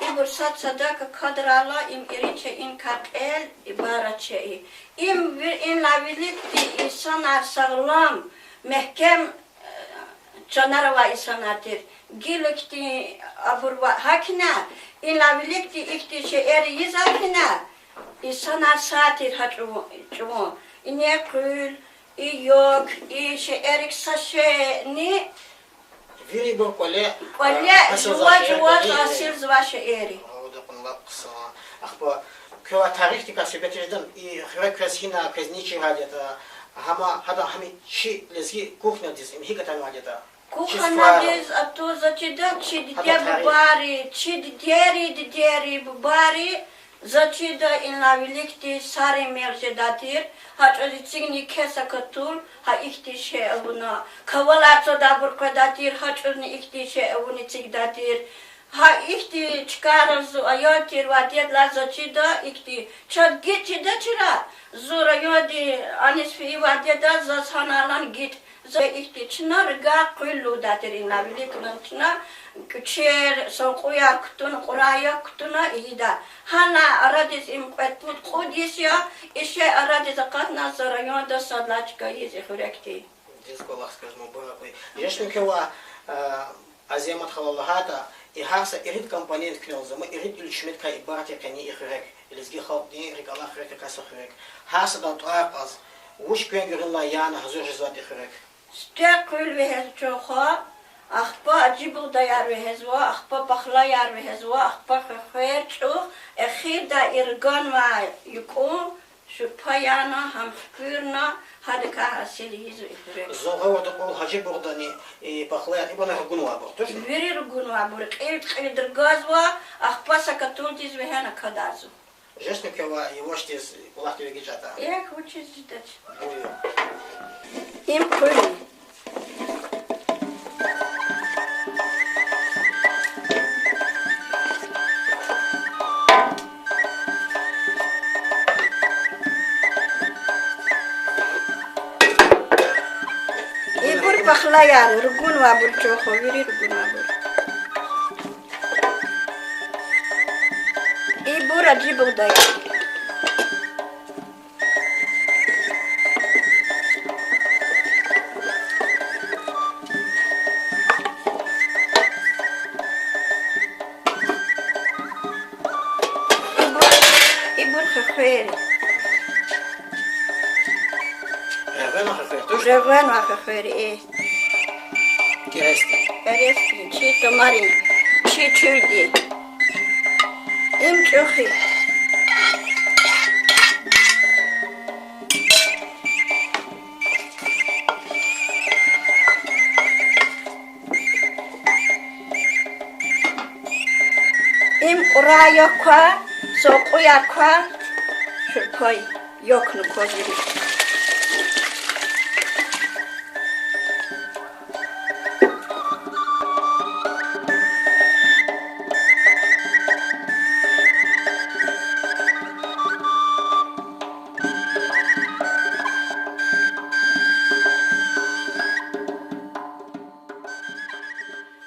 ибур сад-садак акадрайла, им ирид шейиникай кьел ибарат шей. Им ви-, инлай виликди инсанар сагълам, мягькем, э, чанар авай инсанар тир. Гила хьтин абур ва гьакӀни, инлай виликди ихьтин шейэр ийизвай хьана, инсанар сагъ тир гьа чӀу-, чӀугун. Ине къуьл, и як, и шейэрик са шейни вирибур кӀвале, кӀвале, а, жува-жуваз асирзавай шейэр я. Гьавада кьуна лап хъсан. Ахпа квевай тарихдикай суьгьбет жеда, и хуьрек квез гьина, квез ни чирайди ятӀа, гьама, гьада гьам чи лезги кухнядиз им гьикӀ атанвайди ятӀа? Кухнядиз атун, заз чида, чи диде-бубайри, чи дидейри, дидейри, бубайри, заз чида, инлай виликди сарин мел жедай тир, гьа чӀавуз эцигна кес акатур, гьа ихьтин шей авуна, кавалар цадайбур къведай тир, гьа чӀавузни ихьтин шей авуна эцигдай тир. Гьа ихьтин чкайрал зун ая тир ва дидедалай заз чида ихьтин, чаз гит чидачир, зун районди аниз фейи ва дидеда заз гьанай алан гит. За ихьтин чна рагар къуьл лугьудай тир, инлай виликни чна кӀвачер, санкьуяр кутуна, кьурай як кутуна ийидай. Гьанай арадиз им кьвед-пуд, кьуд йис я, и шей арадиз акъатна за районда сад лагьай чка ийиз и хуьрекди. Диз кӀвалахиз квез мубарак хьуй. Жеч квевай, э, Аземат хала, лагьайтӀа, и гьар са ирид компонент куьне лугьузва, ма ирид элементдикай ибарат я къенин и хуьрек, лезги халкьдин рикӀ алай хуьрекрикай са хуьрек. Гьар садан тӀвар кьаз, вуч квен гуьгъуьнлай яна гьазур жезвайди хуьрек? Сифте къуьл вегьезва, чан хва, ахпа ажи бугъдаяр вегьезва, ахпа пахлаяр вегьезва, ахпа хвехвер, чӀугъ, Къирда ирганвай юкӀун шурпа яна, гьам хкуьрна, гьадакай гьасил ийизва и хуьрек. Зун гъавурда кьвал Гьажибугъдани, и пахлаяр ибурни ругунвайбур, тушни? Вири ругунвайбур, кьилди-кьилди ргазва, ахпа са катундиз вегьена кадазва. Жезни квевай, явашдиз кӀвалахдив эгечӀайтӀа. Эхь, вучиз жедач? Буюр. Им хъуьруьн. Ибур пахлаяр, ругунвайбур чӀехи, вири ругунвайбур. Ибур Гьажибугъдаяр. Ибур, ибур хехвер. Регъвенвай хехвер, туш? Регъвенвай хехвер, э. Кьересдин. Кьересдин, чи тамарин, чи чуьлдин. Им чӀехи. Им кьурай я ква, са кьуяр ква, шурпай, ёкна ква вири.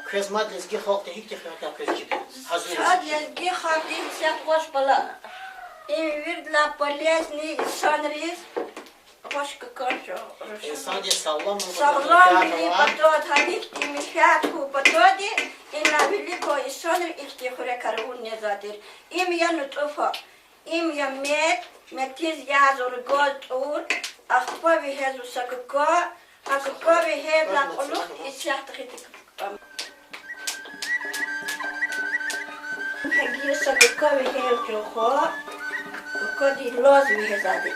Квез мад лезги халкьдин гьихьтин хуьрекар квез чида? Гьазур. Мад лезги халкьдин исятда гъваш бала. Им виридалай полезный, инсанриз гъваш какан жо. Инсандин сагъламвилин, сагъламвилин патав, гьа ихьтин менфят хьун патавди, ина вилик квай инсанри ихьтин хуьрекар авун незвай тир. Им я нутӀуфа, им я мет, метиз язва ргаз тӀур, ахпа вегьезва са кака, а кака вегьердалай кьулухъ исятда хьтин кака. Гьа гила са кака вегьер чӀехи, какади лаз вегьезвайди.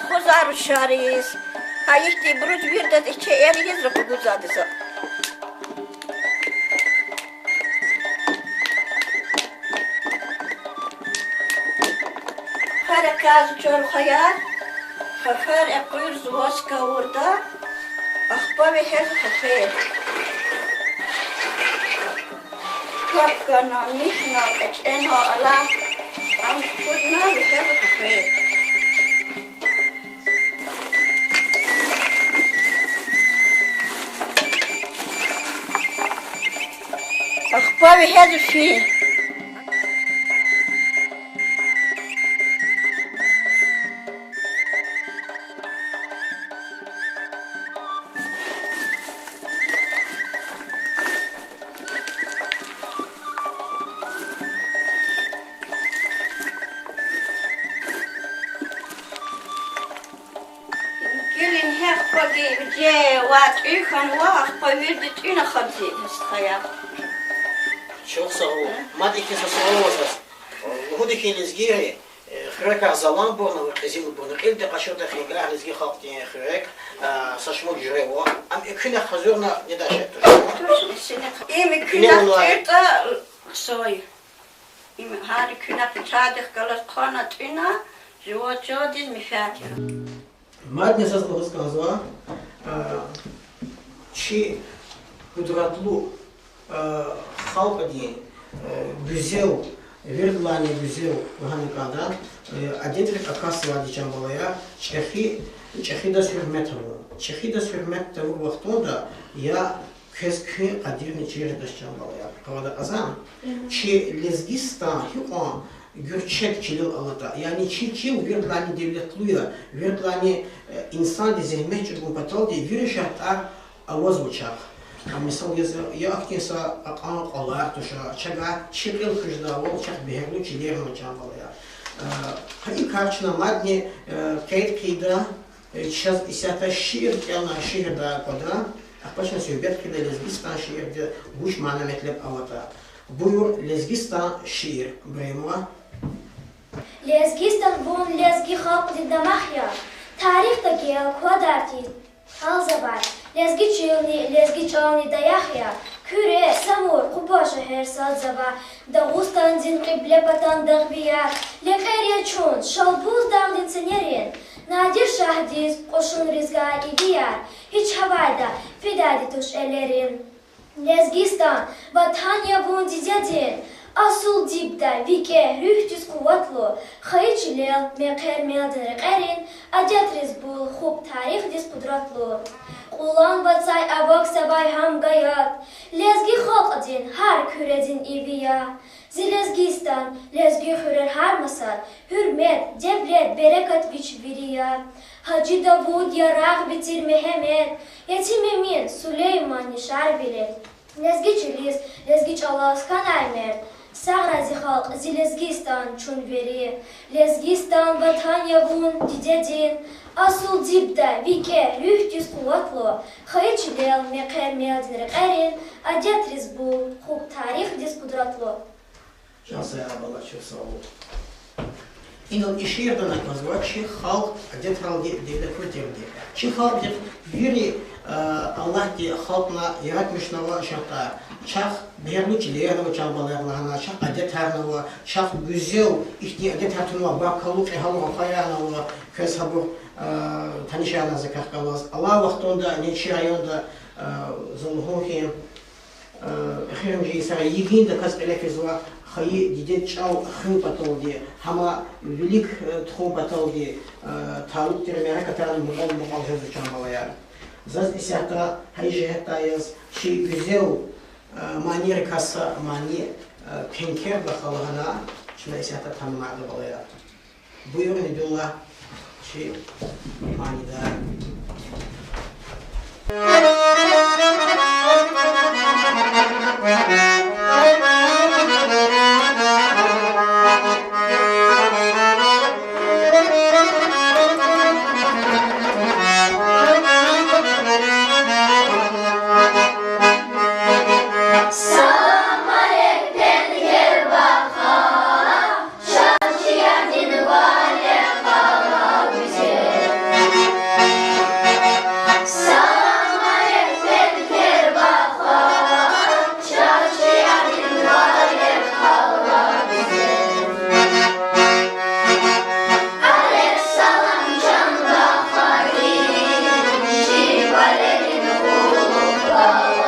Тухузвай рушариз, а ихьтинбуруз виридаз и чеэр ийиз ракъугузвайди за. Гьа раказ чархаяр, хефер экъуьрзава са кавурда, ахпа вегьезва хефер. Капкана, михьна, кӀвачӀена, алахъ, ам кудна вегьезва хефер. Ахпа вегьезва фин. Гила ингье ахпа гила виже ва тӀуьн хьанва, ахпа вирида тӀуьна хабзи, стхаяр. Чухсагъул. Мад ихьтин са суал ава заз. Лугьуди хьи, лезгийри, э, хуьрекар заланбурни ва кьезилбурни, кьилди къачуртӀа хьи, гьа лезги халкьдин хуьрек, а, са шумуд жуьре ава. Ам экуьнахъ гьазурна недай шей туш? Туш, синихъ. Им экуьнахъ тӀуьртӀа, хъсан я. Им гьар экуьнахъ патайдихъ галаз хъвана, тӀуьна, жуван чандиз менфят я. Мадни заз лугьуз кӀанзава, а, чи къудратлу, а, халкьдин, а, гуьзел, виридалайни гуьзел лагьана кӀанда, а, адетрик акатзавайди, чан балаяр, чӀехи, чӀехидаз гьуьрмет авун. ЧӀехидаз гьуьрмет тавур вахтунда я квез куь къадирни чир жедач, чан балаяр. Къавада кьазан, чи Лезгистан гьикьван гуьрчег чилел алатӀа, яни чи чил виридалайни девлетлу я, виридалайни, э, инсанди зегьмет чӀугун паталди вири шартӀар авазва чахъ. Мисал яз, я ахьтин са кьакьан кӀвалах туш, чавай чи кьил хуьзвайвал, чахъ бегьерлу чилер ава, чан балаяр. Э, гьа и кар чна мадни, э, къейд хъийида, э, чаз исятда шиир кӀелна, шиирдай аквада, ахпа чна суьгьбет хъийида Лезгистан шиирди вуч мана-метлеб аватӀа. Буюр, Лезгистан шиир, Ибрагьимова. Лезгистан вун лезги халкьдин дамах я, тарихда гел квадарди гьалзавай, лезги чилни лезги чӀални даях я, Куьре, Самур, Къуба шегьер сад завай, Дагъустандин кьиблепатан дагъвияр, лекьер я чун Шалбуз дагъдин ценерин, Надир шагьдиз кьушунриз гайи ивияр, гьич гьавайда фидайди туш элерин. Лезгистан, ватан я вун дидедин, асул дибдай викӀегь руьгьдиз къуватлу, хайи чилел мехъер-мелдин рекьерин, адетриз бул, хупӀ тарихдиз къудратлу. Кьулан вацӀай авахьзавай гьамга яд, лезги халкьдин, гьар Куьредин иви я. Зи Лезгистан, лезги хуьрер гьар масад, гьуьрмет, девлет, берекат вич вири я. Гьажи Давуд, Ярагъви, Цир Мегьамед, Етим Эмин, Сулейманни Шарвили, лезги чилиз, лезги чӀалаз хьанай мерд. Сагърай зи халкь, зи Лезгистан, чун вири. Лезгистан, ватан я вун дидедин, асул дибдай викӀегь руьгьдиз къуватлу, хайи чилел мехъер-мелдин рекьерин, адетриз бул, хупӀ тарихдиз къудратлу. Чан сагъ хьуй, бала, чухсагъул. Инал и шиирда аквазва чи халкь адетралди, девлетлу тирди. Чи халкьдихъ вири, э, Аллагьди халкьна яратмишнава шартӀар. Чахъ бегьерлу чилерни ава, чан балаяр, лагьана, чахъ адетрни ава, чахъ гуьзел ихьтин адетар тунва, баркаллу кьегьал рухваярни ава, квез гьабур, э, танишарна за квехъ галаз. Алай вахтунда ни чи районда, э, за лугьун хьи, эхиримжи йисара йигиндаказ кьиле физва хайи дидед чӀал хуьн паталди, гьам вилик, э, тухун паталди, э, талукь тир мярекатарни мукьвал-мукьвал жезва, чан балаяр. Заз исятда гьа и жигьетдай яз чи гуьзел, э, манийрикай са мани, э, Пенкер баха лагьана, чна исятда танумарда, балаяр. Буюр, Набиуллагь, чи манидар. Салам алейк, Пенкер баха, Чарчиярдин вале къала гуьзел. Салам алейк, Пенкер баха, Чарчиярдин вале къала гуьзел. Алейк салам, чан бахари, чи валерин къуллугъ ала.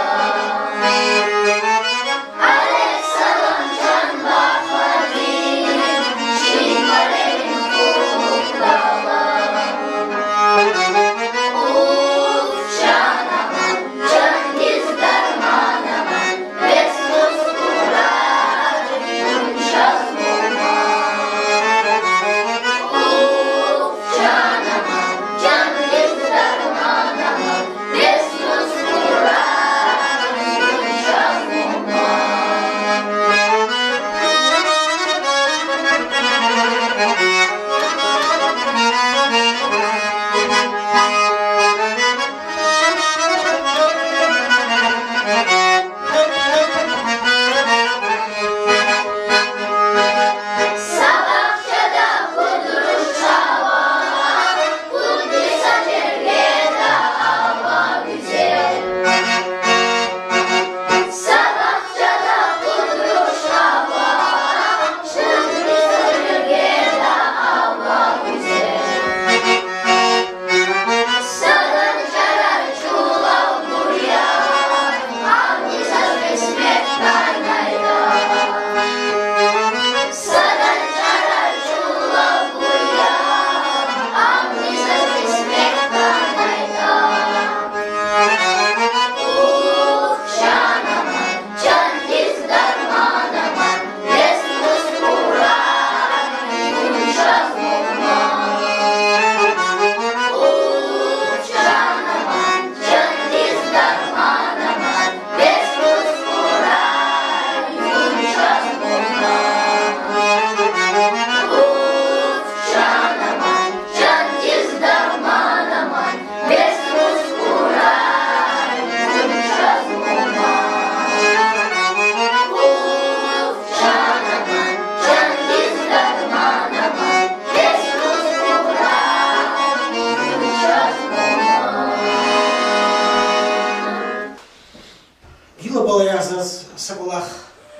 Заз са кӀвалах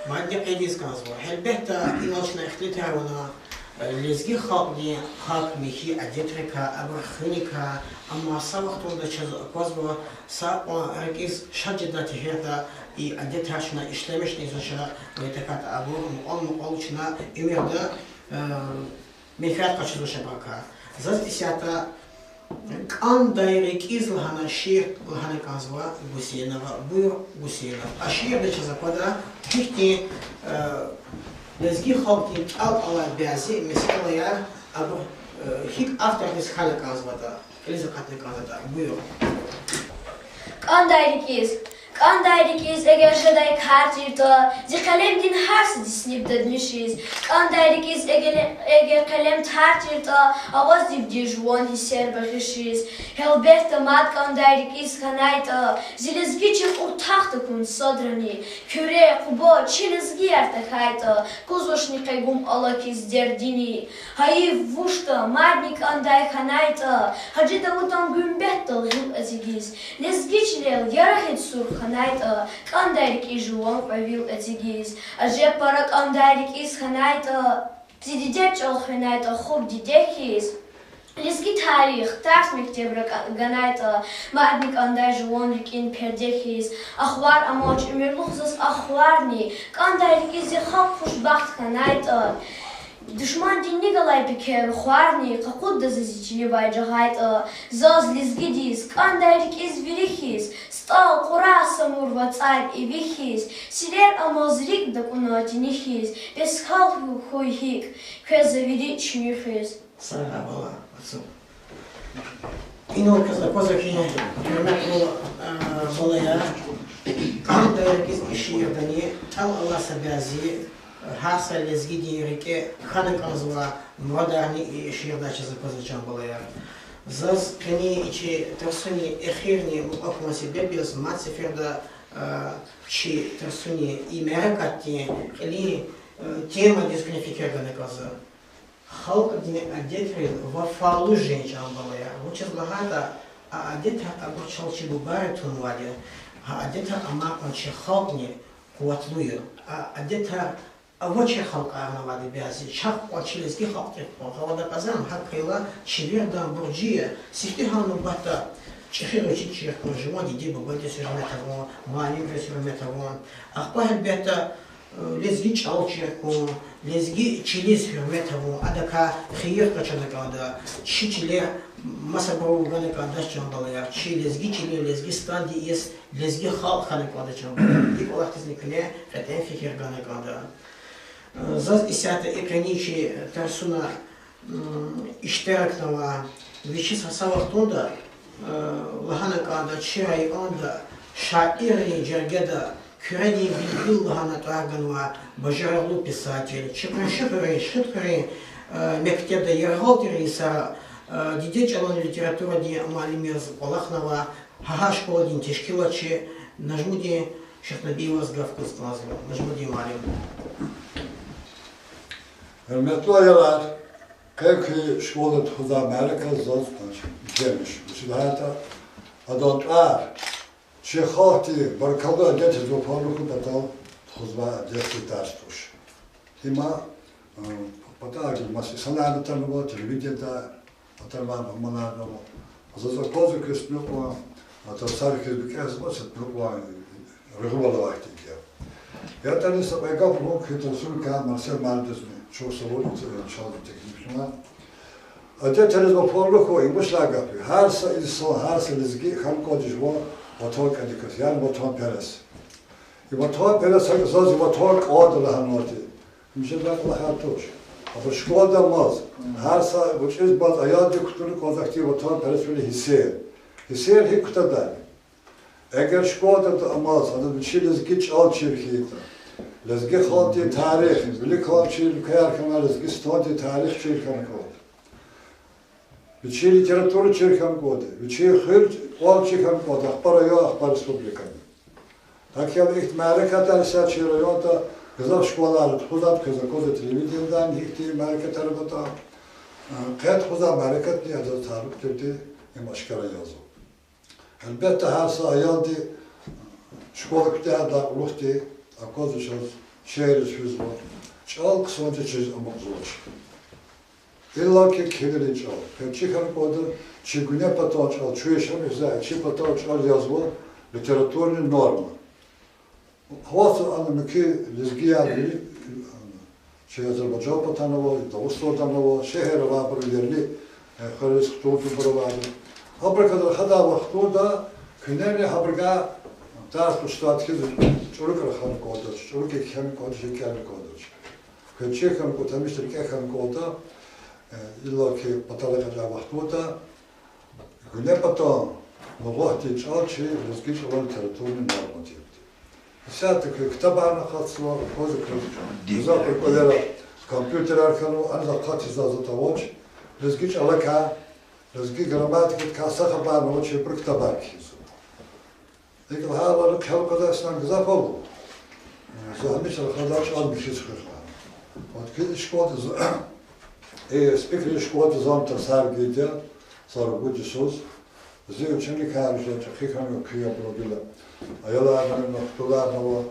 мадни къейдиз кӀанзава. Гьелбетда, инал чна ихтилат авуна, э, лезги халкьдин пак михьи адетрикай, абурун хуьникай, амма са вахтунда чаз аквазва са кьван рикӀиз шад жедай тегьерда и адетар чна ишлемишна ийизвач, ва тахьайтӀа абур мукьвал-мукьвал чна уьмуьрда, э, менфят къачузвач абурукай. Заз исятда КӀандай рикӀиз лагьана шиир лагьана кӀанзава Гусейнова. Буюр, Гусейнов. А шиирда чаз аквада гьихьтин, э, лезги халкьдин кӀел алай бязи месэлаяр абур, э, гьикӀ автордиз хьана кӀанзаватӀа, кьилиз акъатна кӀанзаватӀа. Буюр. КӀандай рикӀиз. КӀандай рикӀиз эгер жедай кар тиртӀа, зи къелемдин гьар са дисниб дадмишиз. КӀандай рикӀиз эгер, эгер къелем тар тиртӀа, аваздивди жуван гьиссер багъишиз. Гьелбетда, мад кӀандай рикӀиз хьанайтӀа, зи лезги чил уртах тахьун садрани, Куьре, Къуба, чи лезгияр тахьайтӀа, кузвачни къе гум алахьиз дердини. Гьайиф вучда, мадни кӀандай хьанайтӀа, Гьажи Давудан гуьмбетдал гъил эцигиз, лезги чилел ярагъ сур хьанайтӀа, кӀандай рикӀиз жуван кьве вил эцигиз. Ажеб пара кӀандай рикӀиз хьанайтӀа, зи дидед чӀал хвенайтӀа хупӀ диде хьиз, лезги тарих тарс мектебра ка-, ганайтӀа, мадни кӀандай жуван рикӀин перде хьиз. Ахвар амач уьмуьрлух заз ахварни, кӀандай рикӀиз зи халкь хушбахт хьанайтӀа. Душмандин ни галай пекер рухварни къакъудда заз зи чиливай жагъайтӀа, заз лезгидиз кӀандай рикӀиз вири хьиз, СтӀал, Кьурагь, Самур, ВацӀар, иви хьиз, сирер амаз рикӀ дакӀуна тини хьиз, бес гьал хьуй, хьуй гьикӀ, квез за вири чими хуьз. Сагъ хьуй, бала, ацукь. Инал квез аквазва хьи, гьуьрметлу, э, балаяр, кӀандай рикӀиз и шиирдани кӀел алай са бязи, э, гьар са лезгидин рикӀе хьана кӀанзавай мурадарни и шиирдай чаз аквазва, чан балаяр. Заз къенин и чи тарсунин эхирни мукьва хьун себеб яз мад сеферда, э, чи тарсунин и мярекатдин кьилин, э, темадиз куьне фикир гана кӀанзава. Халкьдин адетриз вафалу жен, чан балаяр. Вучиз лагьайтӀа, а адетар абур чал чи бубайри тунвайди я, гьа адетар амай кьван чи халкьни къуватлу я. А адетар авачир халкьарни авайди я бязи, чахъ кьван чи лезги халкьдихъ кьван. Гьавиляй кьазва гьакӀ хьайила чи вирдан буржи я, сифтегьан нубатда чӀехи гъвечӀи чир хьун, жуван диде-бубадиз гьуьрмет авун, муаллимриз гьуьрмет авун. Ахпа гьелбетда, э, лезги чӀал чир хьун, лезги чилиз гьуьрмет авун, адакай хийир къачуна кӀанда, чи чилер масабуру гана кӀандач, чан балаяр, чи лезги чилин, Лезгистанди иеси лезги халкь хьана кӀанда, чан балаяр. И кӀвалахдизни куьне кьетӀен фикир гана кӀанда. Э, заз исятда и къенин чи тарсуна, м, иштиракнавай, вичиз гьа са вахтунда, э, лагьана кӀанда, чи районда шаиррин жергеда Куьредин билбил лагьана тӀвар ганвай бажарагълу писатель, чи къунши хуьруьн, Шихидхуьруьн, э, мектебда яргъал тир йисара, э, дидед чӀалан литературадин муаллим яз кӀвалахнавай, гьа школадин тешкилатчи Нажмудин Шихнабиеваз гаф гуз кӀанзава. Нажмудин муаллим. Гьуьрметлу аялар, къе куь школада тухузвай мярекат заз гуж жемиш. Вучиз лагьайтӀа адан тӀвар чи халкьдин баркаллу адетриз вафалу хьун патал тухузвай адетдин тарс туш. Има, э, патарихъ маса инсанарни атанва, телевидениеда атанвай мугьманарни ава. Заз аквазва квез мукьва, а, тарсар хьиз викӀегьзава, са мукьва руьгьуьвал авай хьтинди я. ЯтӀани са кьве гаф лугьун куь тарсуникай Марсель муаллимдизни, чухсагъул, чал теклифнава. Адетриз вафалу хьун — им вуч лагьай гаф я? Гьар са инсан, гьар са лезги хьана кӀанда жуван ватан кӀани кас, яни ватанперес. И ватанперес гьакӀ заз ватан кӀанда лагьанвайди, им жедай кӀвалахар туш. Абур школада амаз, гьар са гъвечӀиз бязи аялди кутуна кӀанда ахьтин ватанпересвилин гьиссер. Гьиссер гьикӀ кутадай? Эгер школада амаз, ада вичи лезги чӀал чир хьайитӀа, лезги халкьдин тарих, виликан чи уьлквеяр хьана Лезгистандин тарих чир хьана кӀанда, вичи литература чир хьана кӀанда, вичи хуьр кӀвал чир хьана кӀанда, ахпа район, ахпа республикани. ГьакӀ хьайила ихьтин мярекатар исятда чи районда гзаф школайра тухузвайди, квез аквазва телевидениедани ихьтин мярекатар аватӀа. Къе тухузвай мярекатни адаз талукь тирди им ашкара язва. Гьелбетда, гьар са аялди Школа куьтягьдай кьулухъди аквазва чаз шегьерриз физва, чӀал хъсандиз чиз амукьзавач. Иллаки кхьинрин чӀал. Квез чир хьана кӀанда, чи гуьне патан чӀал, чун яшамиш жезвай чи патан чӀал язва литературный норма. Гьаватзава ана муькуь лезгияр вири, чи Азербайжан патана ава, Дагъустанда ава, шегьерра авайбуру, ерли хуьрериз хтун тавурбур авайди. Абурукай рахадай вахтунда куьнени гьабурукай тарс-устад хьиз чӀурукай рахана кӀандач, чӀурукай кхьена кӀандач, кӀелна кӀандач. Квез чир хьана кӀанда, тамишдир кӀелна кӀанда, иллаки патал экъечӀай вахтунда гуьне патан лугъатдин чӀал чи лезги чӀалан литературный норма тирди. Исятда квез ктабарни акъатзава, квез, квез гзаф рикӀелера компьютерар хьанва, аниз акъатиз затӀ авач, лезги чӀалакай, лезги грамматикадикай са хабарни авач, ибур ктабар кхьизва. ИкӀ лагьайла, хъел къведай инсан гзаф ава. За гьамиша рахадай чӀал михьиз хуьх лагьана. Вот куь школада, э, Спикрин школада зун тарсар гайиди я, са ругуд йисуз. Зи ученикар жезвай чӀехи хьанва, куь абуру гила аяларни ава, хтуларни ава.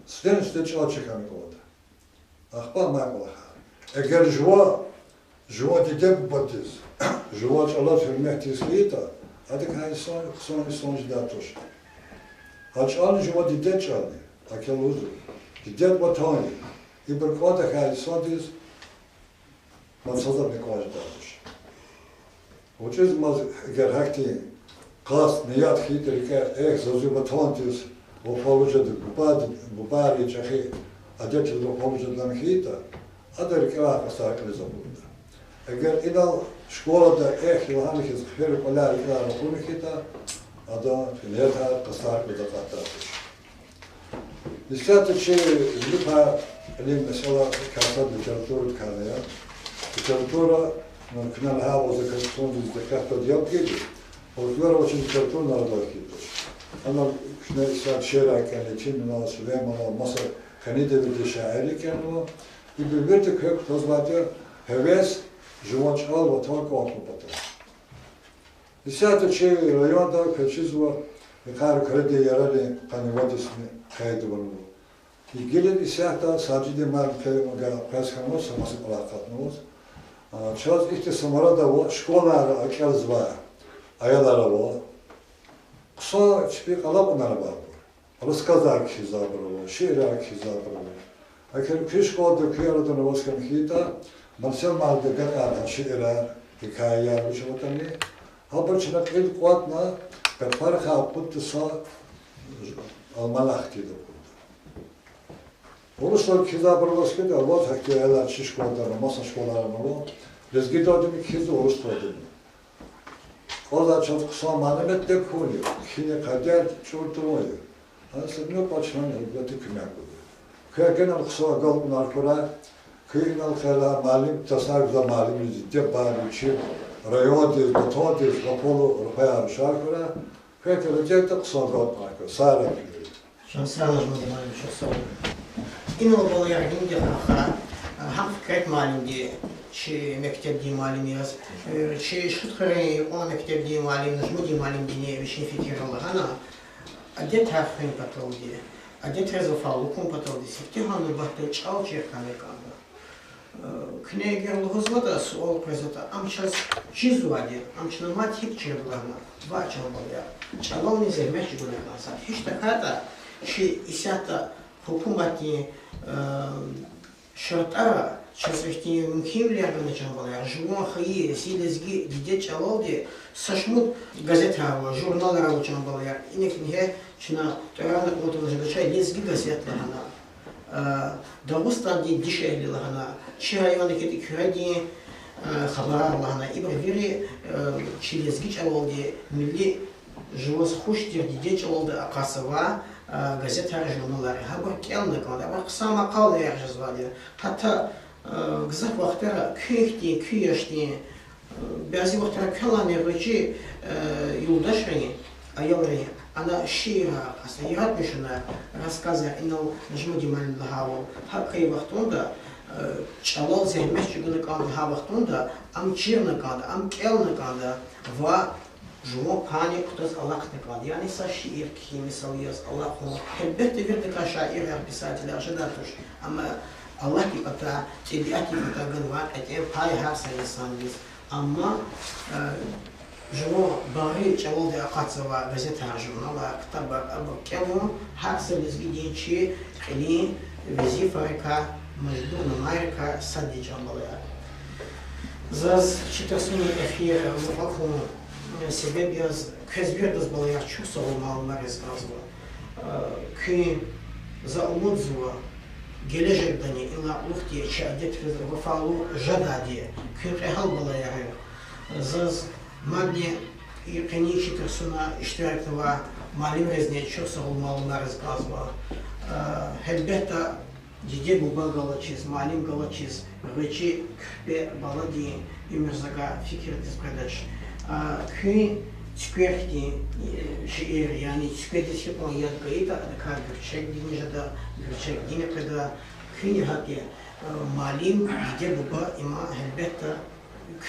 Стен-стен чӀал чир хьана кӀанда. Ахпа амай кӀвалахар. Эгер жува, жуван диде-бубадиз, жуван чӀалаз гьуьрмет ийиз хьайитӀа, адакай инсан, хъсан инсан жедай туш. А чӀални жуван дидед чӀал я, гьакӀ лугьузва. Дидед ватан я. Ибур кӀан тахьай инсандиз мад са затӀни кӀан жедай туш. ГъвечӀизмаз эгер гьахьтин къаст, ният хьайитӀа рикӀе, эхь, заз зи ватандиз вафалу жеда, бубад-, бубайрин чӀехи адетриз вафалу жеда лагьана хьайитӀа, адан рикӀелай къастар кьилиз акъудда. Эгер инал школада эхь лагьана хьиз хъфери кӀваляй рикӀелай рахуна хьайитӀа, адан ниятар къастар кьилиз акъатдай туш. Исятда чи вилик кьилин месэла касад литературадикай я. Литература, ну, куьне лагьайвал, за касундиз дикъетдал яб гайиди, фольклор авачиз литература арадал хьайи туш. Ана куьне исятда шиирар кӀелна Етим Эминан, Сулейманан, маса къенин девирдин шаирри кӀелнава. Ибур вирида квек кутазвайди я гьевес жуван чӀал, ватан кӀан хьун патал. Исятда чи районда квез чизва, и къар Куьредин ярарин къанни вад йисни къейд авунва. И гила исятда Сажидин муаллим къе-, къвез хьанва, са маса кӀвалах акъатнаваз. А, чаз ихьтин Самарада ава, школайра кӀелзавай аялар ава. Хъсан чпин кӀвалахар авайбур. Рассказар кхьизвайбур ава, шиирар кхьизвайбур ава. Эгер куь школада, куь арада аваз хьана хьайитӀа, Марсель Магьаммедован агакьарай шиирар, гьикаяяр вуч аватӀани, гьабур чна кьил кӀватӀна, гатфарихъай акъудда са альманах тийида акъудда. Урусдал кхьизвайбур аваз хьайитӀа, аваз, гьахьтин аялар чи школада ава, маса школайра ава, лезгидалдини кхьизва, урусдалдини. Кьван чаз хъсан мана-метлеб хьун я, кхьинин къадер чӀур тавун я. Гьа са нуькьа чна гьелбетда куьмек гуда. Квез генани хъсан агалкьунар хьурай, куьн инал хьайила муаллим, тарсар гузвай муаллимриз, диде-бубайриз, чи райондиз, ватандиз гафар, рухваяр рушар хьурай, квез гележегда хъсан агалкьунар хьурай. Сагърай куьн. Чан сагъ хьуй, Жумадин муаллим, чухсагъул. Инал, балаяр, гьинди хьа, гьа, гьам Фикрет муаллимди, чи мектебдин муаллим яз, э, чи Шутхуьруьн юкьван мектебдин муаллим Нажмудин муаллимдини вичин фикирар лагьана, адетар хуьн паталди, адетриз вафалу хьун паталди сифтегьан нубатда чӀал чир хьана кӀанда. Э, куьне эгер лугьузватӀа, суал къвезватӀа, ам чаз чизвайди я, ам чна мад гьикӀ чирда лагьана, ваъ, чан балаяр, чӀалални зегьмет чӀугуна кӀанзава. Гьич тахьайтӀа, чи исятда гьукуматдин, э, шартӀара чаз ихьтин мумкинвилер гана, чан балаяр, жуван хайи зи лезги дидед чӀалалди са шумуд газетар ава, журналар ава, чан балаяр. Инихъ ингье чна тӀварар кьуна жедача Лезги газет лагьана, э, Дагъустандин дишегьли лагьана, чи райондикай Куьредин, э, хабарар лагьана, ибур вири, э, чи лезги чӀалалди, милли жуваз хуш тир дидед чӀалалди акъатзавай, э, газетар, журналар я. Гьабур кӀелна кӀанда, абуру хъсан макъалаяр жезвайди я. Гьатта, э, гзаф вахтара куь ихьтин, куь яшдин, бязи вахтара квелай негъвечӀи, э, юлдашрин, аялрин, ана шиирар, яратмишунар, рассказар, инал Нажмудин муаллим лагьайвал, гьакӀ хьайи вахтунда, э, чӀалал зегьмет чӀугуна кӀанда лагьай вахтунда, ам чирна кӀанда, ам кӀелна кӀанда, ва жуван пани кутаз алахъна кӀанда. Яни са шиир кхьин мисал яз алахъун. Гьелбетда, виридакай шаирар, писателар жедай туш, амма Аллагьдин патай, тӀебиатдин патай ганвай кьетӀен пай гьар са инсандиз. Амма жуван багъри чӀалалди акъатзавай газетар, журналар, ктабар, абур кӀелун гьар са лезгидин чи кьилин везифайрикай, мажбурнамайрикай сад я, чан балаяр. Заз чи тарсунин эфир мукьва хьун себеб яз квез виридаз, балаяр, чухсагъул малумариз кӀанзава. Куьн, за умудзава, гележегдани инлай кьулухъди чи адетриз вафалу жедайди я. Куьн кьегьал балаяр я. Заз мадни и къенин чи тарсуна иштиракнавай муаллимризни чухсагъул малумариз кӀанзава. Гьелбетда, диде-буба галачиз, муаллим галачиз гъвечӀи куьхпе баладин уьмуьрзавай фикирдиз къведач. Куьн цуьквер хьтин шиир, яни цуькведиз гьикьван яд гайитӀа, адакай гуьрчегдини жеда, гуьрчегдини къведа. Куьн гьакӀ я, муаллим, диде-буба, има гьелбетда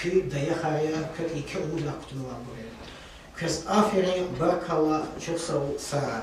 куь даях я, квек еке умудар кутунвайбур я. Квез аферин, баркалла, чухсагъул, сагърай.